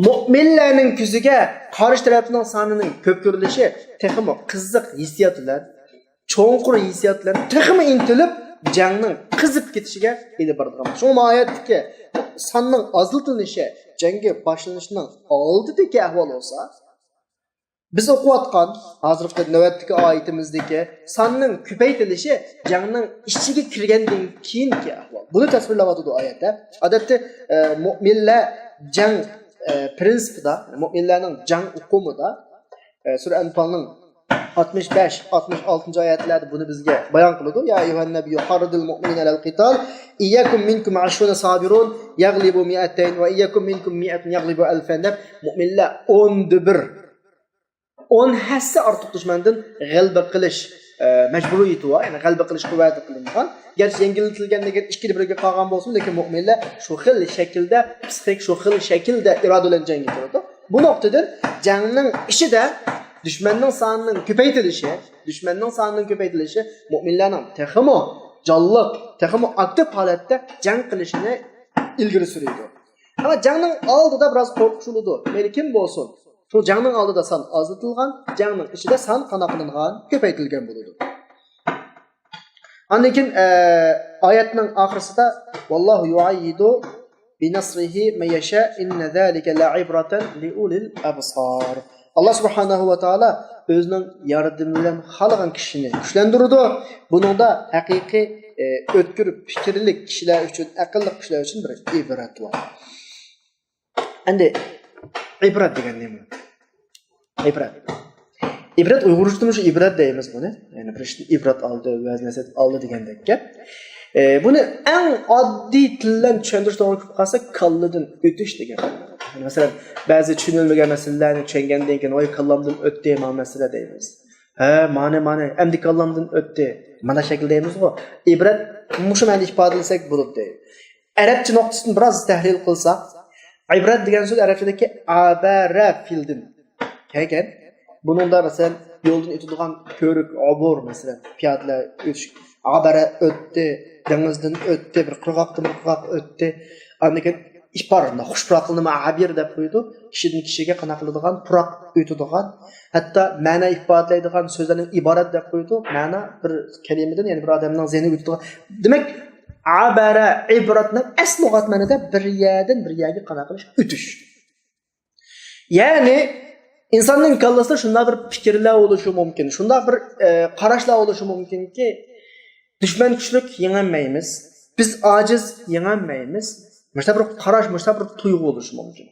مۆمىنلەرنىڭ كۆزىگە قارشى تەرەپنىڭ سانىنىڭ كۆپ كۆرۈلۈشى تېخىمۇ قىزىق ھېسسىيات بىلەن، چوڭقۇر ھېسسىيات بىلەن تېخىمۇ ئىنتىلىپ، جەڭنىڭ قىزىپ كېتىشىگە ئېلىپ بارىدىغان. شۇڭا مۇ ئايەتتىكى ساننىڭ ئازلىتىلىشى جەڭگە باشلىنىشنىڭ ئالدىدىكى ئەھۋال بولسا، بىز ئوقۇۋاتقان ھازىرقى نۆۋەتتىكى ئايىتىمىزدىكى ساننىڭ كۆپەيتىلىشى جەڭنىڭ ئىچىگە كىرگەندىن كېيىنكى ئەھۋال. بۇنى تەسۋىرلەۋاتىدۇ ئايەتتە. ئادەتتە، ئە، مۆمىنلەر جەڭ، ئە، پرىنسىپىدا، مۆمىنلەرنىڭ جەڭ ئۇقۇمىدا، ئە، سۈرە ئەنفالنىڭ ئاتمىش بەش، ئاتمىش ئالتىنچى ئايەتلەردە بۇنى بىزگە بايان قىلىدۇ. يا أيها النبي حرض المؤمنين على القتال إن يكن منكم عشرون صابرون يغلبوا مائتين وإن يكن منكم مائة يغلبوا ألفا دەپ، مۆمىنلەر ئوندا بىر، ئون ھەسسە ئارتۇق دۈشمەندىن غەلىبە قىلىش، ئە، مەجبۇرىيىتى بار، يەنى غەلىبە قىلىشقا ۋەدە قىلىنغان. گەرچە يەڭگىللىتىلگەن دېگەن ئىككىدە بىرگە قالغان بولسىمۇ، لېكىن مۆمىنلەر شۇ خىل شەكىلدە پسىخىك، شۇ خىل شەكىلدە ئىرادە بىلەن جەڭگە كىرىدۇ. بۇ نۇقتىدىن جەڭنىڭ ئىچىدە دۈشمەننىڭ سانىنىڭ كۆپەيتىلىشى، دۈشمەننىڭ سانىنىڭ كۆپەيتىلىشى مۆمىنلەرنىڭ تېخىمۇ جانلىق، تېخىمۇ ئاكتىپ ھالەتتە جەڭ قىلىشىنى ئىلگىرى سۈرىدۇ. ئەمما جەڭنىڭ ئالدىدا بىراز قورقۇش بولىدۇ. مەيلى كىم بولسۇن. شۇ جەڭنىڭ ئالدىدا سان ئازلىتىلغان، جەڭنىڭ ئىچىدە سان قانداق قىلىنغان؟ كۆپەيتىلگەن بولىدۇ. ئاندىن كېيىن، ئە، ئايەتنىڭ ئاخىرسىدا، والله يؤيد بنصره من يشاء إن ذلك لعبرة لأولي الأبصار. ئاللا سۇبھانەھۇ ۋە تائالا ئۆزىنىڭ ياردىمى بىلەن خالىغان كىشىنى كۈچلەندۈرىدۇ. بۇنىڭدا ھەقىقىي، ئە، ئۆتكۈر پىكىرلىك كىشىلەر ئۈچۈن، ئەقىللىق كىشىلەر ئۈچۈن بىر ئىبرەت بار. ئەمدى ئىبرەت دېگەن نېمە؟ ئىبرەت. ئىبرەت ئۇيغۇرچىدا مۇشۇ ئىبرەت دەيمىز بۇنى. يەنى بىر ئىشتىن ئىبرەت ئالدى، ۋەز نەسىھەت ئالدى دېگەندەك گەپ. ئە، بۇنى ئەڭ ئاددىي تىل بىلەن چۈشەندۈرۈش توغرا كېلىپ قالسا، كاللىدىن ئۆتۈش دېگەن. يەنى مەسىلەن، بەزى چۈشىنىلمىگەن مەسىلىلەرنى چۈشەنگەندىن كېيىن، ۋاي كاللامدىن ئۆتتى ما مەسىلە دەيمىز. ھە، مانا، مانا، ئەمدى كاللامدىن ئۆتتى. مانا شەكىل دەيمىزغۇ. ئىبرەت مۇشۇ مەنىدە ئىپادىلىسەك بولىدۇ دەيدۇ. ئەرەبچە نۇقتىسىدىن بىراز تەھلىل قىلساق، ئىبرەت دېگەن سۆز ئەرەبچىدىكى ئەبەرە فېئىلدىن كەلگەن. بۇنىڭدا مەسىلەن، يولدىن ئۆتىدىغان كۆۋرۈك، ئوبۇر، مەسىلەن، پىيادىلەر ئۆتۈش، ئەبەرە ئۆتتى، دېڭىزدىن ئۆتتى، بىر قىرغاقتىن بىر قىرغاق ئۆتتى. ئاندىن كېيىن ئىپار، خۇش پۇراقلىنىما ئابىر دەپ قويىدۇ. كىشىدىن كىشىگە قانداق قىلىدىغان، پۇراق ئۆتىدىغان، ھەتتا مەنە ئىپادىلەيدىغان سۆزلەرنىڭ ئىبارەت دەپ قويىدۇ. مەنە بىر كەلىمىدىن، يەنى بىر ئادەمنىڭ زېھنىگە ئۆتىدىغان. دېمەك، ئابەرە، ئىبرەتنىڭ ئەسلى لۇغەت مەنىدە بىر يەردىن بىر يەرگە قانداق قىلىش، ئۆتۈش. يەنى ئىنساننىڭ كاللىسىدا شۇنداق بىر پىكىرلەر بولۇشى مۇمكىن، شۇنداق بىر، ئە، قاراشلار بولۇشى مۇمكىنكى، دۈشمەن كۈچلۈك، يېڭەلمەيمىز، بىز ئاجىز، يېڭەلمەيمىز. مۇشۇنداق بىر قاراش، مۇشۇنداق بىر تۇيغۇ بولۇشى مۇمكىن.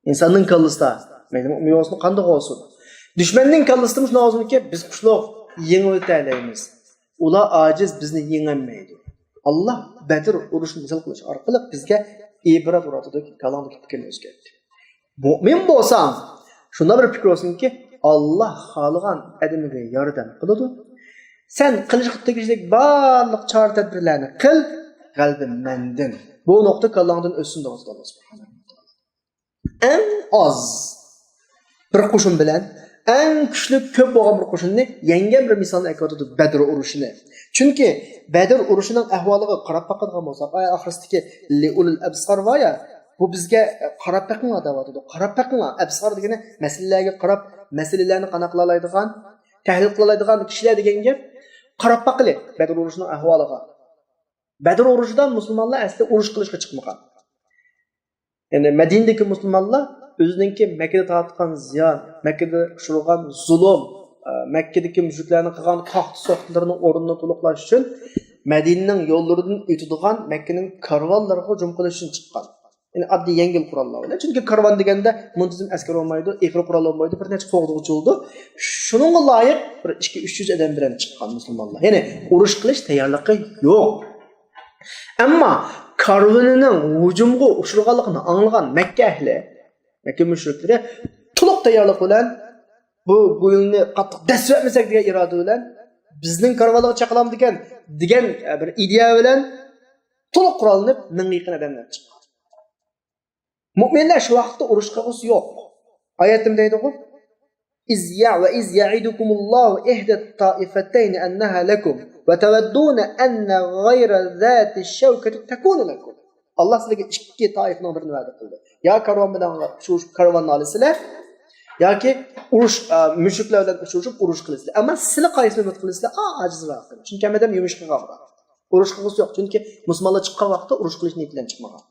ئىنساننىڭ كاللىسىدا، مەيلى مۆمىن بولسۇن، قانداق بولسۇن، دۈشمەننىڭ كاللىسىدىمۇ شۇنداق بولسۇنكى، بىز كۈچلۈك، يېڭىۋېتەلەيمىز. ئۇلار ئاجىز، بىزنى يېڭەلمەيدۇ. ئاللا بەدر ئۇرۇشىنى مىسال قىلىش ئارقىلىق بىزگە ئىبرەت ئۇرۇۋاتىدۇكى، كاللاڭدىكى پىكىرنى ئۆزگەرتتى. مۆمىن بولساڭ، شۇنداق بىر پىكىر بولسۇنكى، ئاللا خالىغان ئادىمىگە ياردەم قىلىدۇ. سەن قىلىشقا تېگىشلىك بارلىق چارە-تەدبىرلەرنى قىل، غەلىبە مەندىن. بۇ نۇقتا كاللاڭدىن ئۆتسۇن، دەۋاتىدۇ ئاللا سۇبھانەھۇ ۋە تائالا. ئەڭ ئاز بىر قوشۇن بىلەن ئەڭ كۈچلۈك، كۆپ بولغان بىر قوشۇننى يەڭگەن بىر مىسالنى ئەكېلىۋاتىدۇ بەدر ئۇرۇشىنى. چۈنكى بەدر ئۇرۇشىنىڭ ئەھۋالىغا قاراپ باقىدىغان بولساق، ئايەت ئاخىرسىدىكى لىئۇلۇل ئەبسار بار يا، بۇ بىزگە، ئە، قاراپ بېقىڭلار دەۋاتىدۇ. قاراپ بېقىڭلار. ئەبسار دېگىنى مەسىلىلەرگە قاراپ، مەسىلىلەرنى قانداق قىلالايدىغان، تەھلىل قىلالايدىغان كىشىلەر دېگەن گەپ. قاراپ باقىلى بەدر ئۇرۇشىنىڭ ئەھۋالىغا. بەدر ئۇرۇشىدا مۇسۇلمانلار ئەسلى ئۇرۇش قىلىشقا چىقمىغان. يەنى مەدىنىدىكى مۇسۇلمانلار ئۆزىنىڭكى مەككىدە تارتقان زىيان، مەككىدە ئۇچرىغان زۇلۇم، ئە، مەككىدىكى مۈشرىكلەرنىڭ قىلغان قاھتى-سوختىلىرىنىڭ ئورنىنى تولۇقلاش ئۈچۈن مەدىنىنىڭ يوللىرىدىن ئۆتىدىغان مەككىنىڭ كارۋانلىرىغا ھۇجۇم قىلىش ئۈچۈن چىققان. يەنى ئاددىي يەڭگىل قوراللار بىلەن. چۈنكى كارۋان دېگەندە مۇنتىزىم ئەسكەر بولمايدۇ، ئېغىر قورال بولمايدۇ، بىر نەچچە قوغدىغۇچى بولىدۇ. شۇنىڭغا لايىق بىر ئىككى يۈز، ئۈچ يۈز ئادەم بىلەن چىققان مۇسۇلمانلار. يەنى ئۇرۇش قىلىش تەييارلىقى يوق. ئەمما كارۋىنىنىڭ ھۇجۇمغا ئۇچرىغانلىقىنى ئاڭلىغان مەككە ئەھلى، مەككە مۈشرىكلىرى تولۇق تەييارلىق بىلەن، بۇ گۇيلىنى قاتتىق دەسسىۋەتمىسەك دېگەن ئىرادە بىلەن، بىزنىڭ كارۋانلارغا چېقىلامدىكەن دېگەن، ئە، بىر ئىدىيە بىلەن تولۇق قوراللىنىپ، مىڭغا يېقىن ئادەملەر چىققان. مۆمىنلەر شۇ ۋاقىتتا ئۇرۇش قىلغۇسى يوق. ئايەتتە دەيدىغۇ، إذ يع-، وإذ يعدكم الله إحدى الطائفتين أنها لكم وتودون أن غير ذات الشوكة تكون لكم. ئاللا سىلەرگە ئىككى تائىپىنىڭ بىرىنى ۋەدە قىلدى. يا كارۋان بىلەن ئۇچرىشىپ كارۋاننى ئالىسىلەر، ياكى ئۇرۇش، ئە، مۈشرىكلەر بىلەن ئۇچرىشىپ ئۇرۇش قىلىسىلەر. ئەمما سىلەر قايسىنى ئۈمىد قىلىسىلەر؟ ئا، ئاجىزراق. چۈنكى ھەممە ئادەم يۇمشىقىغان. ئۇرۇش قىلغۇسى يوق. چۈنكى مۇسۇلمانلار چىققان ۋاقىتتا ئۇرۇش قىلىش نىيىتى بىلەن چىقمىغان.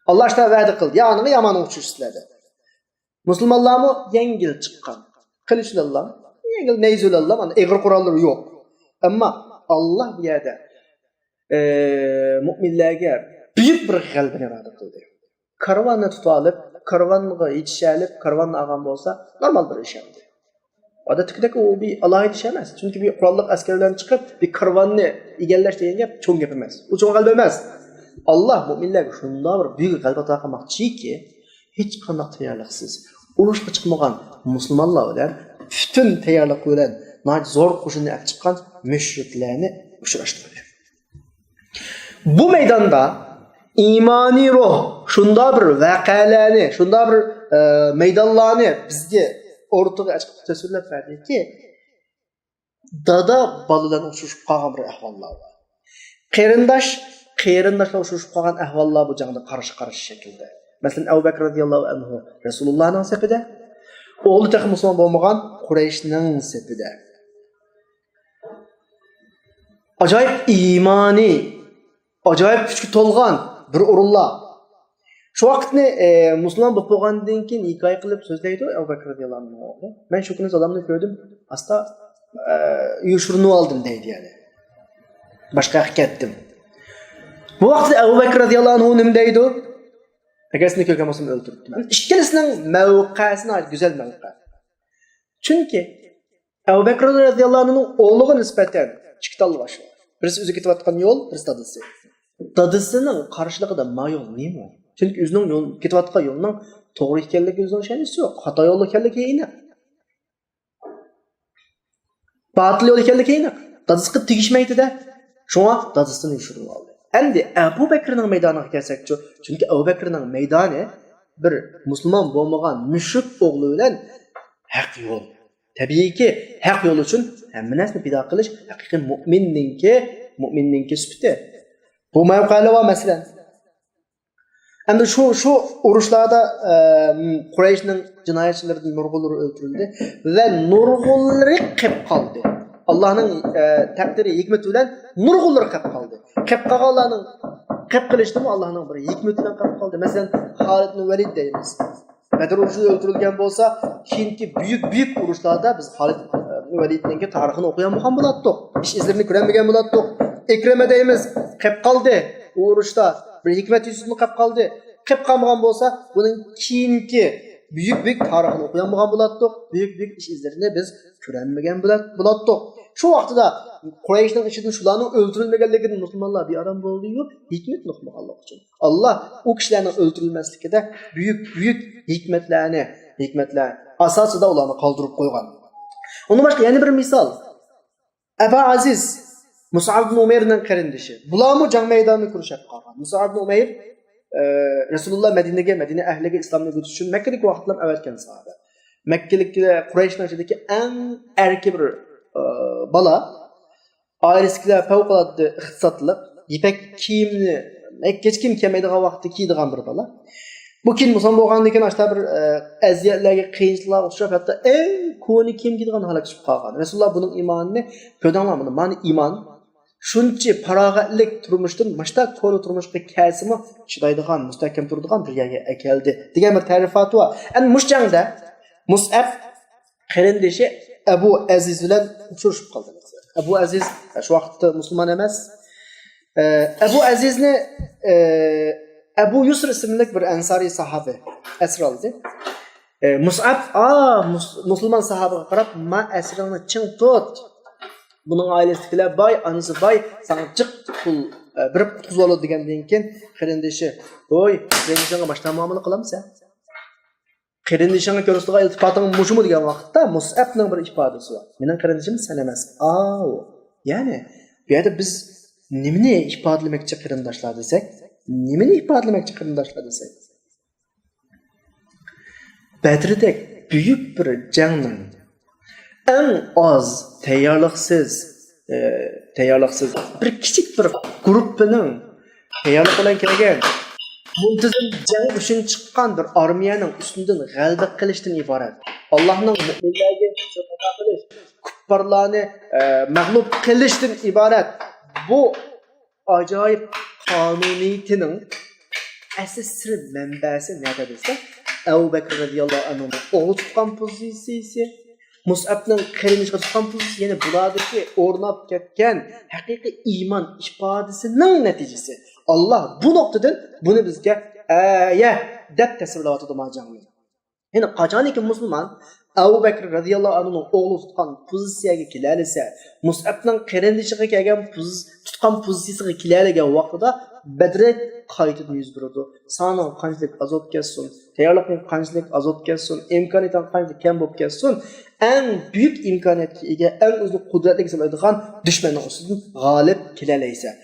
ئاللا شۇنداق ۋەدە قىلدى. يا ئانىڭغا يامانغا ئۇچرىشىسىلەر دەپ. مۇسۇلمانلارمۇ يەڭگىل چىققان. قىلىچ بىلەنلا، يەڭگىل نەيزە بىلەنلا، مانا ئېغىر قوراللىرى يوق. ئەمما ئاللا بۇ يەردە، ئە، مۆمىنلەرگە بۈيۈك بىر غەلىبىنى ئىرادە قىلدى. كارۋاننى تۇتۇۋېلىپ، كارۋانغا يېتىشەلىپ، كارۋاننى ئالغان بولسا، نورمال بىر ئىش ئەمدى. ئادەتتىكىدەك ئۇ بىر ئالاھىدە ئىش ئەمەس. چۈنكى بىر قوراللىق ئەسكەر بىلەن چىقىپ، بىر كارۋاننى ئىگىلەش دېگەن گەپ چوڭ گەپ ئەمەس. ئۇ چوڭ غەلىبە ئەمەس. ئاللا مۆمىنلەرگە شۇنداق بىر بۈيۈك غەلىبە ئاتا قىلماقچىكى، ھېچقانداق تەييارلىقسىز، ئۇرۇشقا چىقمىغان مۇسۇلمانلار بىلەن پۈتۈن تەييارلىقى بىلەن ناھايىتى زور قوشۇننى ئېلىپ چىققان مۈشرىكلەرنى ئۇچراشتۇردى. بۇ مەيداندا ئىمانىي روھ شۇنداق بىر ۋەقەلەرنى، شۇنداق بىر، ئە، مەيدانلارنى بىزگە ئورتىغا ئېچىپ تەسۋىرلەپ بەردىكى، دادا بالىلارنى ئۇچرىشىپ قالغان بىر ئەھۋاللار بار. قېرىنداش قېرىنداشلار ئۇچرىشىپ قالغان ئەھۋاللار بۇ جەڭدە قارشى قارشى شەكىلدە. مەسىلەن، ئەبۇ بەكرى رەزىياللاھۇ ئەنھۇ رەسۇلۇللانىڭ سېپىدە، ئوغلى تېخى مۇسۇلمان بولمىغان قۇرەيشنىڭ سېپىدە. ئاجايىپ ئىمانىي، ئاجايىپ كۈچكە تولغان بىر ئورۇنلار. شۇ ۋاقىتنى، ئە، مۇسۇلمان بولۇپ بولغاندىن كېيىن ھېكايە قىلىپ سۆزلەيدۇ ئەبۇ بەكرى رەزىياللاھۇ ئەنھۇ. مەن شۇ كۈنى دادامنى كۆردۈم، ئاستا، ئە، يوشۇرۇنۇۋالدىم دەيدۇ يەنى. باشقا ياققا كەتتىم. بۇ ۋاقىتتا ئەبۇ بەكرى رەزىياللاھۇ ئەنھۇ نېمە دەيدۇ؟ ئەگەر سېنى كۆرگەن بولسام ئۆلتۈرۈپ تۇرىمەن. ئىككىلىسىنىڭ مەۋقەسى ناھايىتى گۈزەل مەۋقە. چۈنكى ئەبۇ بەكرى رەزىياللاھۇ ئەنھۇنىڭ ئوغلىغا نىسبەتەن ئىككى تاللا باش بار. بىرسى ئۆزى كېتىۋاتقان يول، بىرسى دادىسى. دادىسىنىڭ قارشىلىقىدا ما يول نېمە؟ چۈنكى ئۆزىنىڭ يول، كېتىۋاتقان يولىنىڭ توغرا ئىكەنلىكى ئۆزىنىڭ ئىشەنچىسى يوق. خاتا يول ئىكەنلىكى ئېنىق. باتىل يول ئىكەنلىكى ئېنىق. دادىسىغا تېگىشمەيدۇ-دە. شۇڭا دادىسىدىن يوشۇرۇنۇۋالدى. ئەمدى ئەبۇ بەكرىنىڭ مەيدانىغا كەلسەكچۇ؟ چۈنكى ئەبۇ بەكرىنىڭ مەيدانى بىر مۇسۇلمان بولمىغان مۈشرىك ئوغلى بىلەن ھەق يول. تەبىئىيكى، ھەق يول ئۈچۈن ھەممە نەرسىنى پىدا قىلىش ھەقىقىي مۆمىننىڭكى، مۆمىننىڭكى سۈپىتى. بۇ مەۋقەلەر بار، مەسىلەن. ئەمدى شۇ، شۇ ئۇرۇشلاردا، ئە، قۇرەيشنىڭ جىنايەتچىلىرىدىن نۇرغۇنلىرى ئۆلتۈرۈلدى ۋە نۇرغۇنلىرى قېپ قالدى. ئاللانىڭ، ئە، تەقدىرى، ھېكمىتى بىلەن نۇرغۇنلىرى قېپ قالدى. قېپ قالغانلارنىڭ قېپ قېلىشىمۇ ئاللانىڭ بىر ھېكمىتى بىلەن قېپ قالدى. مەسىلەن، خالىد ئىبن ۋەلىد دەيمىز. بەدر ئۇرۇشىدا ئۆلتۈرۈلگەن بولسا، كېيىنكى بۈيۈك، بۈيۈك ئۇرۇشلاردا بىز خالىد، ئە، ئىبن ۋەلىدنىڭكى تارىخىنى ئوقۇيالمىغان بولاتتۇق. ئىش ئىزلىرىنى كۆرەلمىگەن بولاتتۇق. ئىكرىمە دەيمىز، قېپ قالدى. ئۇ ئۇرۇشتا بىر ھېكمەت يۈزىدىن قېپ قالدى. قېپ قالمىغان بولسا، بۇنىڭ كېيىنكى بۈيۈك، بۈيۈك تارىخىنى ئوقۇيالمىغان بولاتتۇق. بۈيۈك، بۈيۈك ئىش ئىزلىرىنى بىز كۆرەلمىگەن بولات-، بولاتتۇق. شۇ ۋاقتىدا قۇرەيشنىڭ ئىچىدىن شۇلارنىڭ ئۆلتۈرۈلمىگەنلىكىدىن مۇسۇلمانلار بىئارام بولدىيۇ، ھېكمىتىنى ئۇقمىغانلىقى ئۈچۈن. ئاللا ئۇ كىشىلەرنىڭ ئۆلتۈرۈلمەسلىكىدە بۈيۈك، بۈيۈك ھېكمەتلەرنى، ھېكمەتلەر ئاساسىدا ئۇلارنى قالدۇرۇپ قويغان. ئۇندىن باشقا يەنە بىر مىسال. ئەبا ئەزىز، مۇسئەب ئىبن ئۇمەيرنىڭ قېرىندىشى. بۇلارمۇ جەڭ مەيدانىدا كۈرىشىپ قالغان. مۇسئەب ئىبن ئۇمەير، ئە، رەسۇلۇللا مەدىنىگە، مەدىنە ئەھلىگە ئىسلامنى ئۆگىتىش ئۈچۈن مەككىدىكى ۋاقىتلار ئەۋەتكەن ساھابە. مەككىلىك، قۇرەيشنىڭ ئىچىدىكى ئەڭ ئەركە بىر، ئە، بالا. ئائىلىسىدىكىلەر پەۋقۇلئاددە ئىقتىسادلىق، يىپەك كىيىمنى ھېچكىم كىيەلمەيدىغان ۋاقىتتا كىيىدىغان بىر بالا. بۇ كېيىن مۇسۇلمان بولغاندىن كېيىن ئاشتا بىر، ئە، ئەزىيەتلەرگە، قىيىنچىلىقلارغا ئۇچراپ، ھەتتا ئەڭ كونا كىيىم كىيىدىغان ھالەتكە چۈشۈپ قالغان. رەسۇلۇللا بۇنىڭ ئىمانىنى، كۆردۈڭلارمۇ، مانا ئىمان. شۇنچە پاراغەتلىك تۇرمۇشتىن مۇشتا كونا تۇرمۇشقا كەلسىمۇ چىدايدىغان، مۇستەھكەم تۇرىدىغان بىر يەرگە ئەكەلدى، دېگەن بىر تەرىپاتى بار. ئەنە مۇشۇ جەڭدە مۇسئەب قېرىندىشى ئەبۇ ئەزىز بىلەن ئۇچرىشىپ قالدى. ئەبۇ ئەزىز شۇ ۋاقىتتا مۇسۇلمان ئەمەس. ئە، ئەبۇ ئەزىزنى، ئە، ئەبۇ يۇسر ئىسىملىك بىر ئەنسارىي ساھابە ئەسىر ئالدى. ئە، مۇسئەب، ئا، مۇس-، مۇسۇلمان ساھابىغا قاراپ، ما ئەسىرىڭنى چىڭ تۇت. بۇنىڭ ئائىلىسىدىكىلەر باي، ئانىسى باي، ساڭا جىق پۇل، ئە، بېرىپ قۇتقۇزۇۋالىدۇ دېگەندىن كېيىن قېرىندىشى، ۋوي، قېرىندىشىڭغا ماشۇنداق مۇئامىلە قىلامسەن؟ قېرىندىشىڭغا كۆرسىتىدىغان ئىلتىپاتىڭ مۇشۇمۇ دېگەن ۋاقىتتا مۇسئەبنىڭ بىر ئىپادىسى بار. مېنىڭ قېرىندىشىم سەن ئەمەس. ئاۋۇ. يەنى بۇ يەردە بىز نېمىنى ئىپادىلىمەكچى قېرىنداشلار دېسەك؟ نېمىنى ئىپادىلىمەكچى قېرىنداشلار دېسەك؟ بەدردەك بۈيۈك بىر جەڭنىڭ ئەڭ ئاز تەييارلىقسىز، ئى، تەييارلىقسىز بىر كىچىك بىر گۇرۇپپىنىڭ تەييارلىقى بىلەن كەلگەن، مۇنتىزىم جەڭ ئۈچۈن چىققان بىر ئارمىيەنىڭ ئۈستىدىن غەلىبە قىلىشتىن ئىبارەت. ئاللاھنىڭ مۆمىنلەرگە نۇسرەت ئاتا قىلىش، كۇپپارلارنى، ئە، مەغلۇپ قىلىشتىن ئىبارەت. بۇ ئاجايىپ قانۇنىيىتىنىڭ ئەسلى سىر مەنبەسى نەدە دېسە، ئەبۇ بەكرى رەزىياللاھۇ ئەنھۇنىڭ ئوغلى تۇتقان پوزىتسىيىسى، مۇسئەبنىڭ قېرىندىشىغا تۇتقان پوزىتسىيىسى، يەنى بۇلاردىكى ئورناپ كەتكەن ھەقىقىي ئىمان ئىپادىسىنىڭ نەتىجىسى. ئاللا بۇ نۇقتىدىن بۇنى بىزگە ئەيە دەپ تەسۋىرلەۋاتىدۇ ماجاڭنى. يەنى قاچانكى مۇسۇلمان ئەبۇ بەكرى رەزىياللاھۇ ئەنھۇنىڭ ئوغلى تۇتقان پوزىتسىيەگە كېلەلىسە، مۇسئەبنىڭ قېرىندىشىغا كەلگەن پوزىس-، تۇتقان پوزىتسىيىسىغا كېلەلىگەن ۋاقتىدا بەدرى قايتىدىن يۈز بېرىدۇ. سانىڭ قانچىلىك ئاز بولۇپ كەتسۇن، تەييارلىقنىڭ قانچىلىك ئاز بولۇپ كەتسۇن، ئىمكانىيىتىڭ قانچىلىك كەم بولۇپ كەتسۇن، ئەڭ بۈيۈك ئىمكانىيەتكە ئىگە، ئەڭ ئۆزىنى قۇدرەتلىك ھېسابلايدىغان دۈشمەننىڭ ئۈستىدىن غالىب كېلەلەيسەن.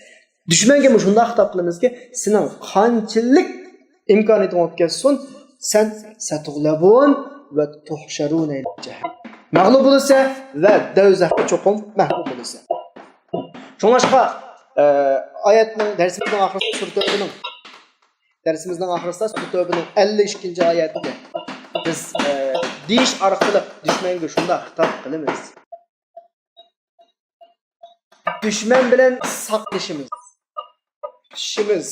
دۈشمەنگە مۇشۇنداق خىتاب قىلىمىزكى، سېنىڭ قانچىلىك ئىمكانىيىتىڭ بولۇپ كەتسۇن، سەن سەتۇغلەبۇن ۋە تۇھشەرۇن ئىلە جەھەننەم. مەغلۇپ بولىسەن ۋە دەۋزەخكە چوقۇم مەھرۇم بولىسەن. شۇڭلاشقا، ئە، ئايەتنىڭ، دەرسىمىزنىڭ ئاخىرىسىدا سۈرە تەۋبىنىڭ، دەرسىمىزنىڭ ئاخىرىسىدا سۈرە تەۋبىنىڭ ئەللىك ئىككىنچى ئايەتىنى بىز، ئە، دېيىش ئارقىلىق دۈشمەنگە شۇنداق خىتاب قىلىمىز. دۈشمەن بىلەن ساقلىشىمىز. كۈتۈشىمىز.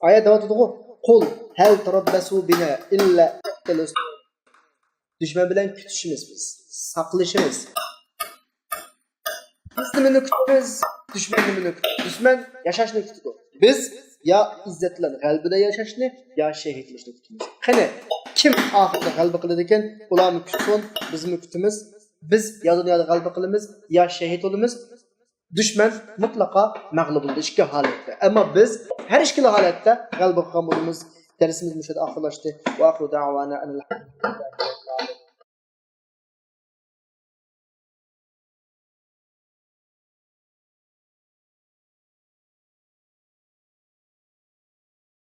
ئايەت دەۋاتىدىغۇ، قۇل ھەل تۇراببەسۇ بىنا ئىللا ئىھدەل ھۇسنەينى. دۈشمەن بىلەن كۈتۈشىمىز بىز. ساقلىشىمىز. بىز نېمىنى كۈتىمىز؟ دۈشمەن نېمىنى كۈتىدۇ؟ دۈشمەن ياشاشنى كۈتىدۇ. بىز يا ئىززەت بىلەن غەلىبىدە ياشاشنى، يا شېھىتلىشنى كۈتىمىز. قېنى، كىم ئاخىرىدا غەلىبە قىلىدىكەن؟ ئۇلارمۇ كۈتسۇن، بىزمۇ كۈتىمىز. بىز يا دۇنيادا غەلىبە قىلىمىز، يا شېھىت بولىمىز. دۈشمەن مۇتلەقا مەغلۇپ بولىدۇ ئىككى ھالەتتە. ئەمما بىز ھەر ئىككىلا ھالەتتە غەلىبە قىلغان بولىمىز. دەرسىمىز مۇشۇ يەردە ئاخىرلاشتى. ۋە ئاخىرۇ دەئۋانا ئەنىل ھەمدۇلىللاھى رەببىل ئالەمىن.